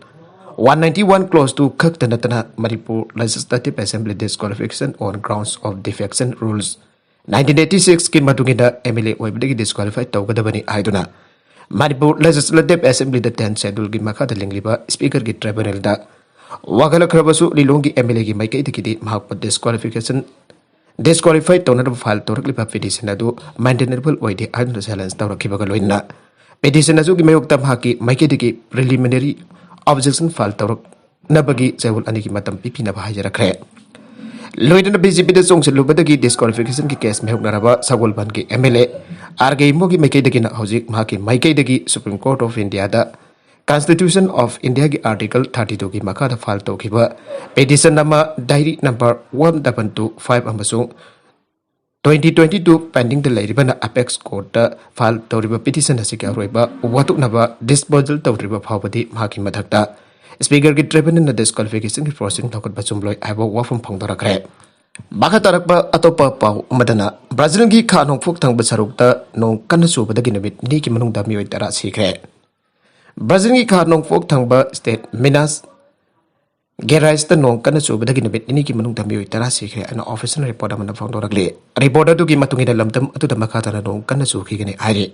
one ninety one clause two ꯈꯛꯇ ꯅꯠꯇꯅ Manipur legislative assembly disqualification on grounds of defection rules nineteen eighty ꯁꯤꯛꯁꯀꯤ ꯃꯇꯨꯡ ꯏꯟꯅ ꯑꯦꯝ ꯑꯦꯜ ꯑꯦ ꯑꯣꯏꯕꯗꯒꯤ ꯗꯤꯁꯀ꯭ꯋꯥꯂꯤꯐꯥꯏ ꯇꯧꯒꯗꯕꯅꯤ ꯍꯥꯏꯗꯨꯅ ꯃꯅꯤꯄꯨꯔ ꯂꯦꯖꯤꯁꯂꯦꯇꯤꯚ ꯑꯦꯁꯦꯝꯕ꯭ꯂꯤꯗ ꯇꯦꯟ ꯁꯦꯗꯨꯜꯒꯤ ꯃꯈꯥꯗ ꯂꯤꯡꯂꯤꯕ ꯁ꯭ꯄꯤꯀꯔꯒꯤ ꯇ꯭ꯔꯥꯏꯕꯨꯅꯦꯜꯗ ꯋꯥꯀꯠꯂꯛꯈ꯭ꯔꯕꯁꯨ, ꯂꯤꯂꯣꯡꯒꯤ ꯑꯦꯝ ꯑꯦꯜ ꯑꯦꯒꯤ ꯃꯥꯏꯀꯩꯗꯒꯤꯗꯤ ꯃꯍꯥꯛꯄꯨ ꯗꯤꯁꯀ꯭ꯋꯥꯂꯤꯐꯤꯀꯦꯁꯟ ꯗꯤꯁꯀ꯭ꯋꯥꯂꯤꯐꯥꯏ ꯇꯧꯅꯅꯕ ꯐꯥꯏꯜ ꯇꯧꯔꯛꯂꯤꯕ ꯄꯤꯇꯤꯁꯟ ꯑꯗꯨ ꯃꯦꯟꯇꯦꯅꯦꯕꯜ ꯑꯣꯏꯗꯦ ꯍꯥꯏꯗꯨꯅ ꯆꯦꯂꯦꯟꯖ ꯇꯧꯔꯛꯈꯤꯕꯒ ꯂꯣꯏꯅꯅ ꯄꯤꯇꯤꯁꯟ ꯑꯗꯨꯒꯤ ꯃꯥꯌꯣꯛꯇ ꯃꯍꯥꯛꯀꯤ ꯃꯥꯏꯀꯩꯗꯒꯤ ꯄ꯭ꯔꯤꯂꯤꯃꯤꯅꯔꯤ ꯑꯣꯕꯖꯦꯛꯁꯟ ꯐꯥꯏꯜ ꯇꯧꯔꯛꯅꯕꯒꯤ ꯆꯌꯣꯜ ꯑꯅꯤꯒꯤ ꯃꯇꯝ ꯄꯤꯕꯤꯅꯕ ꯍꯥꯏꯖꯔꯛꯈ꯭ꯔꯦ꯫ ꯂꯣꯏꯅꯅ ꯕꯤ ꯖꯦ ꯄꯤꯗ ꯆꯣꯡꯁꯤꯜꯂꯨꯕꯗꯒꯤ ꯗꯤꯁꯀ꯭ꯋꯥꯂꯤꯐꯤꯀꯦꯁꯟꯒꯤ ꯀꯦꯁ ꯃꯥꯌꯣꯛꯅꯔꯕ ꯁꯒꯣꯜꯕꯟꯒꯤ M L A R K ꯏꯃꯣꯒꯤ ꯃꯥꯏꯀꯩꯗꯒꯤꯅ ꯍꯧꯖꯤꯛ ꯃꯍꯥꯛꯀꯤ ꯃꯥꯏꯀꯩꯗꯒꯤ ꯁꯨꯄ꯭ꯔꯤꯝ ꯀꯣꯔꯠ ꯑꯣꯐ ꯏꯟꯗꯤꯌꯥꯗ Constitution of Indiaꯒꯤ Article thirty twoꯒꯤ ꯃꯈꯥꯗ ꯐꯥꯏꯜ ꯇꯧꯈꯤꯕ ꯄꯤꯇꯤꯁꯟ ꯑꯃ, diary number one double two five ꯑꯃꯁꯨꯡ twenty twenty two pendingꯗ ꯂꯩꯔꯤꯕꯅ ꯑꯦꯄꯦꯛꯁ ꯀꯣꯔꯠꯇ ꯐꯥꯏꯜ ꯇꯧꯔꯤꯕ ꯄꯤꯇꯤꯁꯟ ꯑꯁꯤꯒꯤ ꯑꯔꯣꯏꯕ ꯋꯥꯇꯨꯛꯅꯕ ꯗꯤꯁꯄꯣꯖꯦꯜ ꯇꯧꯗ꯭ꯔꯤꯕ ꯐꯥꯎꯕꯗꯤ ꯃꯍꯥꯛꯀꯤ ꯃꯊꯛꯇ ꯁ꯭ꯄꯤꯀꯔꯒꯤ ꯇ꯭ꯔꯥꯏꯕꯨꯅꯦꯜꯅ ꯗꯤꯁꯀ꯭ꯋꯥꯂꯤꯐꯤꯀꯦꯁꯟꯒꯤ ꯄ꯭ꯔꯣꯁꯤꯗꯤꯡ ꯂꯧꯈꯠꯄ ꯆꯨꯝꯂꯣꯏ ꯍꯥꯏꯕ ꯋꯥꯐꯝ ꯐꯣꯡꯗꯣꯔꯛꯈ꯭ꯔꯦ꯫ ꯃꯈꯥ ꯇꯥꯔꯛꯄ ꯑꯇꯣꯞꯄ ꯄꯥꯎ ꯑꯃꯗꯅ, ꯕ꯭ꯔꯥꯖꯤꯜꯒꯤ ꯈꯥ ꯅꯣꯡꯄꯣꯛ ꯊꯪꯕ ꯁꯔꯨꯛꯇ ꯅꯣꯡ ꯀꯟꯅ ꯆꯨꯕꯗꯒꯤ ꯅꯨꯃꯤꯠ ꯅꯤꯅꯤꯒꯤ ꯃꯅꯨꯡꯗ ꯃꯤꯑꯣꯏ ꯇꯔꯥ ꯁꯤꯈ꯭ꯔꯦ꯫ ꯕ꯭ꯔꯥꯖꯤꯜꯒꯤ ꯈꯥ ꯅꯣꯡꯄꯣꯛ ꯊꯪꯕ ꯁ꯭ꯇꯦꯠ ꯃꯤꯅꯥꯁ ꯒꯦꯔꯥꯏꯁꯇ ꯅꯣꯡ ꯀꯟꯅ ꯆꯨꯕꯗꯒꯤ ꯅꯨꯃꯤꯠ ꯅꯤꯅꯤꯒꯤ ꯃꯅꯨꯡꯗ ꯃꯤꯑꯣꯏ ꯇꯔꯥ ꯁꯤꯈ꯭ꯔꯦ ꯍꯥꯏꯅ ꯑꯣꯐꯤꯁꯤꯌꯦꯜ ꯔꯤꯄꯣꯔꯠ ꯑꯃꯅ ꯐꯣꯡꯗꯣꯔꯛꯂꯤ꯫ ꯔꯤꯄꯣꯔꯠ ꯑꯗꯨꯒꯤ ꯃꯇꯨꯡ ꯏꯟꯅ ꯂꯝꯗꯝ ꯑꯗꯨꯗ ꯃꯈꯥ ꯇꯥꯅ ꯅꯣꯡ ꯀꯟꯅ ꯆꯨꯈꯤꯒꯅꯤ ꯍꯥꯏꯔꯤ꯫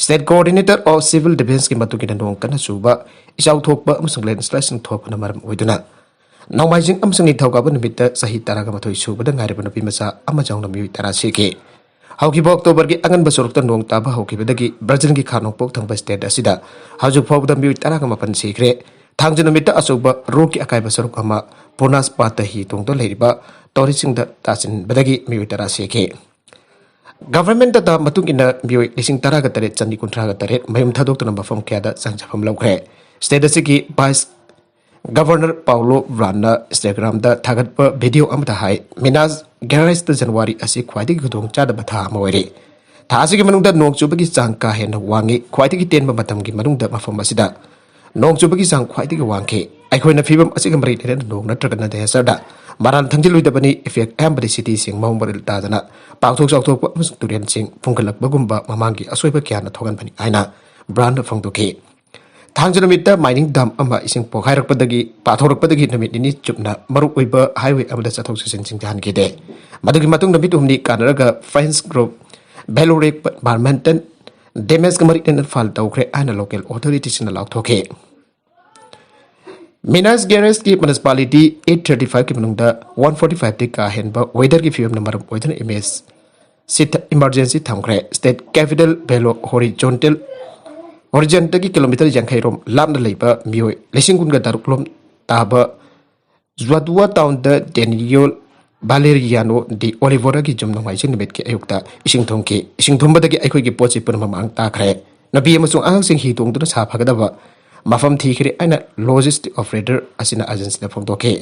State Coordinator of Civil Defenceꯀꯤ ꯃꯇꯨꯡ ꯏꯟꯅ ꯅꯣꯡ ꯀꯟꯅ ꯆꯨꯕ, ꯏꯆꯥꯎ ꯊꯣꯛꯄ ꯑꯃꯁꯨꯡ ꯂꯦꯟꯁꯂꯥꯏꯗꯁꯤꯡ ꯊꯣꯛꯄꯅ ꯃꯔꯝ ꯑꯣꯏꯗꯨꯅ ꯅꯣꯡꯃꯥꯏꯖꯤꯡ ꯑꯃꯁꯨꯡ ꯅꯤꯡꯊꯧꯀꯥꯕ ꯅꯨꯃꯤꯠꯇ ꯆꯍꯤ ꯇꯔꯥꯒ ꯃꯥꯊꯣꯏ ꯁꯨꯕꯗ ꯉꯥꯏꯔꯕ ꯅꯨꯄꯤ ꯃꯆꯥ ꯑꯃ ꯌꯥꯎꯅ ꯃꯤꯑꯣꯏ ꯇꯔꯥ ꯁꯤꯈꯤ꯫ ꯍꯧꯈꯤꯕ ꯑꯣꯛꯇꯣꯕꯔꯒꯤ ꯑꯉꯟꯕ ꯁꯔꯨꯛꯇ ꯅꯣꯡ ꯇꯥꯕ ꯍꯧꯈꯤꯕꯗꯒꯤ ꯕ꯭ꯔꯥꯖꯤꯜꯒꯤ ꯈꯥ ꯅꯣꯡꯄꯣꯛ ꯊꯪꯕ ꯁ꯭ꯇꯦꯠ ꯑꯁꯤꯗ ꯍꯧꯖꯤꯛ ꯐꯥꯎꯕꯗ ꯃꯤꯑꯣꯏ ꯇꯔꯥꯒ ꯃꯥꯄꯟ ꯁꯤꯈ꯭ꯔꯦ꯫ ꯊꯥꯡꯖ ꯅꯨꯃꯤꯠꯇ ꯑꯆꯧꯕ ꯔꯣꯛꯀꯤ ꯑꯀꯥꯏꯕ ꯁꯔꯨꯛ ꯑꯃ ꯄꯨꯔꯅꯥꯁꯄꯥꯠꯇ ꯍꯤ ꯇꯣꯡꯗꯨꯅ ꯂꯩꯔꯤꯕ ꯇꯧꯔꯤꯁꯤꯡꯗ ꯇꯥꯁꯤꯟꯕꯗꯒꯤ ꯃꯤꯑꯣꯏ ꯇꯔꯥ ꯁꯤꯈꯤ꯫ ꯒꯚꯔꯟꯃꯦꯟꯠ ꯗꯇꯥ ꯃꯇꯨꯡ ꯏꯟꯅ ꯃꯤꯑꯣꯏ ꯂꯤꯁꯤꯡ ꯇꯔꯥꯒ ꯇꯔꯦꯠ ꯆꯅꯤ ꯀꯨꯟꯊ꯭ꯔꯥꯒ ꯇꯔꯦꯠ ꯃꯌꯨꯝ ꯊꯥꯗꯣꯛꯇꯨꯅ ꯃꯐꯝ ꯀꯌꯥꯗ ꯆꯪꯖꯐꯝ ꯂꯧꯈ꯭ꯔꯦ꯫ ꯁ꯭ꯇꯦꯠ ꯑꯁꯤꯒꯤ ꯚꯥꯏꯁ ꯒꯚꯔꯅꯔ ꯄꯥꯎꯂꯣ ꯕ꯭ꯔꯥꯟꯅ ꯏꯟꯁꯇꯥꯒ꯭ꯔꯥꯝꯗ ꯊꯥꯒꯠꯄ ꯚꯤꯗꯤꯑꯣ ꯑꯃꯗ ꯍꯥꯏ, ꯃꯤꯅꯥꯁ ꯒꯦꯔꯥꯏꯁꯇ ꯖꯅꯋꯥꯔꯤ ꯑꯁꯤ ꯈ꯭ꯋꯥꯏꯗꯒꯤ ꯈꯨꯗꯣꯡꯆꯥꯗꯕ ꯊꯥ ꯑꯃ ꯑꯣꯏꯔꯤ꯫ ꯊꯥ ꯑꯁꯤꯒꯤ ꯃꯅꯨꯡꯗ ꯅꯣꯡ ꯆꯨꯕꯒꯤ ꯆꯥꯡ ꯀꯥ ꯍꯦꯟꯅ ꯋꯥꯡꯉꯤ꯫ ꯈ꯭ꯋꯥꯏꯗꯒꯤ ꯇꯦꯟꯕ ꯃꯇꯝꯒꯤ ꯃꯅꯨꯡꯗ ꯃꯐꯝ ꯑꯁꯤꯗ ꯅꯣꯡ ꯆꯨꯕꯒꯤ ꯆꯥꯡ ꯈ꯭ꯋꯥꯏꯗꯒꯤ ꯋꯥꯡꯈꯤ꯫ ꯑꯩꯈꯣꯏꯅ ꯐꯤꯕꯝ ꯑꯁꯤꯒ ꯃꯔꯤ ꯂꯩꯅꯅ ꯅꯣꯡ ꯅꯠꯇ꯭ꯔꯒꯅ ꯗꯤꯖꯥꯁꯇꯔꯗ ꯃꯔꯥꯜ ꯊꯪꯖꯤꯜꯂꯣꯏꯗꯕꯅꯤ꯫ ꯏꯐꯦꯛ ꯑꯌꯥꯝꯕꯗꯤ ꯁꯤꯇꯤꯁꯤꯡ ꯃꯑꯣꯡ ꯃꯔꯤꯜ ꯇꯥꯗꯅ ꯄꯥꯛꯊꯣꯛ ꯆꯥꯎꯊꯣꯛꯄ ꯑꯃꯁꯨꯡ ꯇꯨꯔꯦꯜꯁꯤꯡ ꯐꯨꯝꯒꯠꯂꯛꯄꯒꯨꯝꯕ ꯃꯃꯥꯡꯒꯤ ꯑꯁꯣꯏꯕ ꯀꯌꯥꯅ ꯊꯣꯛꯍꯟꯕꯅꯤ ꯍꯥꯏꯅ ꯕ꯭ꯔꯥꯟꯅ ꯐꯣꯡꯗꯣꯛꯈꯤ꯫ ꯊꯥꯡꯖ ꯅꯨꯃꯤꯠꯇ mining dam ꯑꯃ ꯏꯁꯤꯡ ꯄꯣꯛꯈꯥꯏꯔꯛꯄꯗꯒꯤ, ꯄꯥꯊꯣꯔꯛꯄꯗꯒꯤ ꯅꯨꯃꯤꯠ ꯅꯤꯅꯤ ꯆꯨꯞꯅ ꯃꯔꯨ ꯑꯣꯏꯕ highway ꯑꯃꯗ ꯆꯠꯊꯣꯛ ꯆꯠꯁꯤꯟ ꯊꯤꯡꯊꯍꯟꯈꯤꯗꯦ꯫ ꯃꯗꯨꯒꯤ ꯃꯇꯨꯡ ꯅꯨꯃꯤꯠ ꯑꯍꯨꯝꯅꯤ ꯀꯥꯟꯅꯔꯒ French group Vallourec Parmentan damageꯀ ꯃꯔꯤ ꯂꯩꯅꯅ file ꯇꯧꯈ꯭ꯔꯦ ꯍꯥꯏꯅ local authorityꯁꯤꯡꯅ ꯂꯥꯎꯊꯣꯛꯈꯤ꯫ Minas Geraisꯀꯤ municipality eight thirty fiveꯀꯤ ꯃꯅꯨꯡꯗ one forty fiveꯗꯤ ꯀꯥ ꯍꯦꯟꯕ weatherꯒꯤ ꯐꯤꯕꯝꯅ ꯃꯔꯝ ꯑꯣꯏꯗꯨꯅ emergency ꯊ-, emergency ꯊꯝꯈ꯭ꯔꯦ꯫ State capital Belo Horizonte, Horizonteꯗꯒꯤ kilometre ꯌꯥꯡꯈꯩ ꯔꯣꯝ ꯂꯥꯞꯅ ꯂꯩꯕ ꯃꯤꯑꯣꯏ ꯂꯤꯁꯤꯡ ꯀꯨꯟꯒ ꯇꯔꯨꯛ ꯂꯣꯝ ꯇꯥꯕ Juatua townꯗ Daniel Valeriano de Oliveiragꯤ ꯌꯨꯝ ꯅꯣꯡꯃꯥꯏꯖꯤꯡ ꯅꯨꯃꯤꯠꯀꯤ ꯑꯌꯨꯛꯇ ꯏꯁꯤꯡ ꯊꯨꯝꯈꯤ꯫ ꯏꯁꯤꯡ ꯊꯨꯝꯕꯗꯒꯤ ꯑꯩꯈꯣꯏꯒꯤ ꯄꯣꯠ ꯆꯩ ꯄꯨꯝꯅꯃꯛ ꯃꯥꯡ ꯇꯥꯈ꯭ꯔꯦ꯫ ꯅꯨꯄꯤ ꯑꯃꯁꯨꯡ ꯑꯉꯥꯡꯁꯤꯡ ꯍꯤ ꯇꯣꯡꯗꯨꯅ ꯁꯥ ꯐꯒꯗꯕ ꯃꯐꯝ ꯊꯤꯈ꯭ꯔꯦ ꯍꯥꯏꯅ logistic operator ꯑꯁꯤꯅ agencyꯗ ꯐꯣꯡꯗꯣꯛꯈꯤ꯫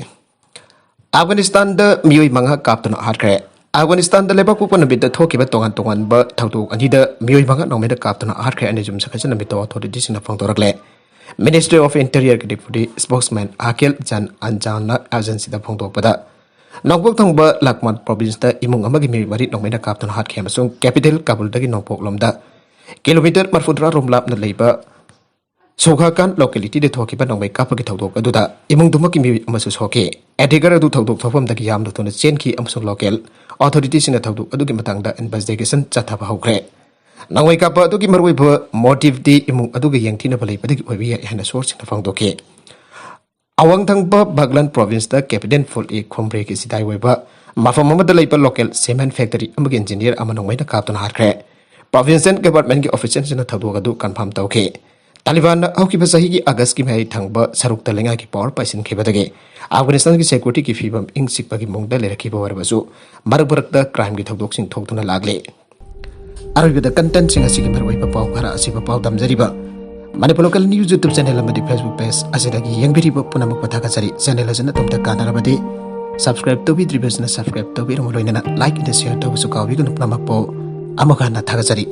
ꯑꯐꯒꯥꯅꯤꯁꯇꯥꯟꯗ ꯃꯤꯑꯣꯏ ꯃꯉꯥ ꯀꯥꯞꯇꯨꯅ ꯍꯥꯠꯈ꯭ꯔꯦ꯫ ꯑꯐꯒꯥꯅꯤꯁꯇꯥꯟꯗ ꯂꯩꯕꯥꯛꯄꯣꯛꯄ ꯅꯨꯃꯤꯠꯇ ꯊꯣꯛꯈꯤꯕ ꯇꯣꯉꯥꯟ ꯇꯣꯉꯥꯟꯕ ꯊꯧꯗꯣꯛ ꯑꯅꯤꯗ ꯃꯤꯑꯣꯏ ꯃꯉꯥ ꯅꯣꯡꯃꯩꯅ ꯀꯥꯞꯇꯨꯅ ꯍꯥꯠꯈ꯭ꯔꯦ ꯍꯥꯏꯅ ꯌꯨꯝꯁꯀꯩꯁ ꯅꯨꯃꯤꯠꯇ authorityꯁꯤꯡꯅ ꯐꯣꯡꯗꯣꯔꯛꯂꯦ꯫ Ministry of Interiorꯒꯤ deputy spokesman Akhil Jan Anjanna agencyꯗ ꯐꯣꯡꯗꯣꯛꯄꯗ, ꯅꯣꯡꯄꯣꯛ ꯊꯪꯕ ꯂꯥꯛꯃꯥꯟ provinceꯇ ꯏꯃꯨꯡ ꯑꯃꯒꯤ ꯃꯤꯑꯣꯏ ꯃꯔꯤ ꯅꯣꯡꯃꯩꯅ ꯀꯥꯞꯇꯨꯅ ꯍꯥꯠꯈꯤ ꯑꯃꯁꯨꯡ capital ꯀꯥꯕꯨꯜꯗꯒꯤ ꯅꯣꯡꯄꯣꯛꯂꯣꯝꯗ kilometre ꯃꯔꯤꯐꯨꯇꯔꯥ ꯔꯣꯝ ꯂꯥꯞꯅ ꯂꯩꯕ ꯁꯨꯈꯥꯀꯥꯟ localityꯗ ꯊꯣꯛꯈꯤꯕ ꯅꯣꯡꯃꯩ ꯀꯥꯞꯄꯒꯤ ꯊꯧꯗꯣꯛ ꯑꯗꯨꯗ ꯏꯃꯨꯡꯗꯨꯃꯛꯀꯤ ꯃꯤꯑꯣꯏ ꯑꯃꯁꯨ ꯁꯣꯛꯈꯤ꯫ Attacker ꯑꯗꯨ ꯊꯧꯗꯣꯛ ꯊꯣꯛꯐꯝꯗꯒꯤ ꯌꯥꯝꯅ ꯊꯨꯅ ꯆꯦꯟꯈꯤ ꯑꯃꯁꯨꯡ local authorityꯁꯤꯡꯅ ꯊꯧꯗꯣꯛ ꯑꯗꯨꯒꯤ ꯃꯇꯥꯡꯗ investigation ꯆꯠꯊꯕ ꯍꯧꯈ꯭ꯔꯦ꯫ ꯅꯣꯡꯃꯩ ꯀꯥꯞꯄ ꯑꯗꯨꯒꯤ ꯃꯔꯨꯑꯣꯏꯕ motiveꯗꯤ ꯏꯃꯨꯡ ꯑꯗꯨꯒ ꯌꯦꯡꯊꯤꯅꯕ ꯂꯩꯕꯗꯒꯤ ꯑꯣꯏꯕ ꯌꯥꯏ ꯍꯥꯏꯅ sourceꯁꯤꯡꯅ ꯐꯣꯡꯗꯣꯛꯈꯤ꯫ ꯑꯋꯥꯡ ꯊꯪꯕ ꯕꯒꯂꯥꯟ provinceꯇ capital ꯐꯨꯜ ꯏ ꯈꯣꯝꯕ꯭ꯔꯦꯒꯤ ꯁꯤꯗꯥꯏ ꯑꯣꯏꯕ ꯃꯐꯝ ꯑꯃꯗ ꯂꯩꯕ local cement factory ꯑꯃꯒꯤ engineer ꯑꯃ ꯅꯣꯡꯃꯩꯅ ꯀꯥꯞꯇꯨꯅ ꯍꯥꯠꯈ꯭ꯔꯦ꯫ Provincial governmentꯀꯤ officialꯁꯤꯡꯅ ꯊꯧꯗꯣꯛ ꯑꯗꯨ confirm ꯇꯧꯈꯤ꯫ ꯇꯥꯂꯤꯕꯥꯟꯅ ꯍꯧꯈꯤꯕ ꯆꯍꯤꯒꯤ Augustꯀꯤ ꯃꯌꯥꯏ ꯊꯪꯕ ꯁꯔꯨꯛꯇ ꯂꯩꯉꯥꯛꯀꯤ power ꯄꯥꯏꯁꯤꯟꯈꯤꯕꯗꯒꯤ ꯑꯐꯒꯥꯅꯤꯁꯇꯥꯟꯒꯤ securityꯒꯤ ꯐꯤꯕꯝ ꯏꯪ ꯆꯤꯛꯄꯒꯤ ꯃꯑꯣꯡꯗ ꯂꯩꯔꯛꯈꯤꯕ ꯑꯣꯏꯔꯕꯁꯨ, ꯃꯔꯛ ꯃꯔꯛꯇ crimeꯒꯤ ꯊꯧꯗꯣꯛꯁꯤꯡ ꯊꯣꯛꯇꯨꯅ ꯂꯥꯛꯂꯤ꯫ ꯑꯔꯣꯏꯕꯗ contentꯁꯤꯡ ꯑꯁꯤꯒꯤ ꯃꯔꯨꯑꯣꯏꯕ ꯄꯥꯎ ꯈꯔ ꯑꯁꯤꯕ ꯄꯥꯎ ꯇꯝꯖꯔꯤꯕ Manipur Local News YouTube channel ꯑꯃꯗꯤ Facebook page ꯑꯁꯤꯗꯒꯤ ꯌꯦꯡꯕꯤꯔꯤꯕ ꯄꯨꯝꯅꯃꯛꯄꯨ ꯊꯥꯒꯠꯆꯔꯤ꯫ Channel ꯑꯁꯤꯅ ꯑꯗꯣꯝꯗ ꯀꯥꯟꯅꯔꯕꯗꯤ subscribe ꯇꯧꯕꯤꯗ꯭ꯔꯤꯕꯁꯤꯅ subscribe ꯇꯧꯕꯤꯔꯝꯃꯨ, ꯂꯣꯏꯅꯅ like ꯑꯃꯗꯤ share ꯇꯧꯕꯁꯨ ꯀꯥꯎꯕꯤꯒꯅꯨ꯫ ꯄꯨꯝꯅꯃꯛꯄꯨ ꯑꯃꯨꯛ ꯍꯟꯅ ꯊꯥꯒꯠꯆꯔꯤ꯫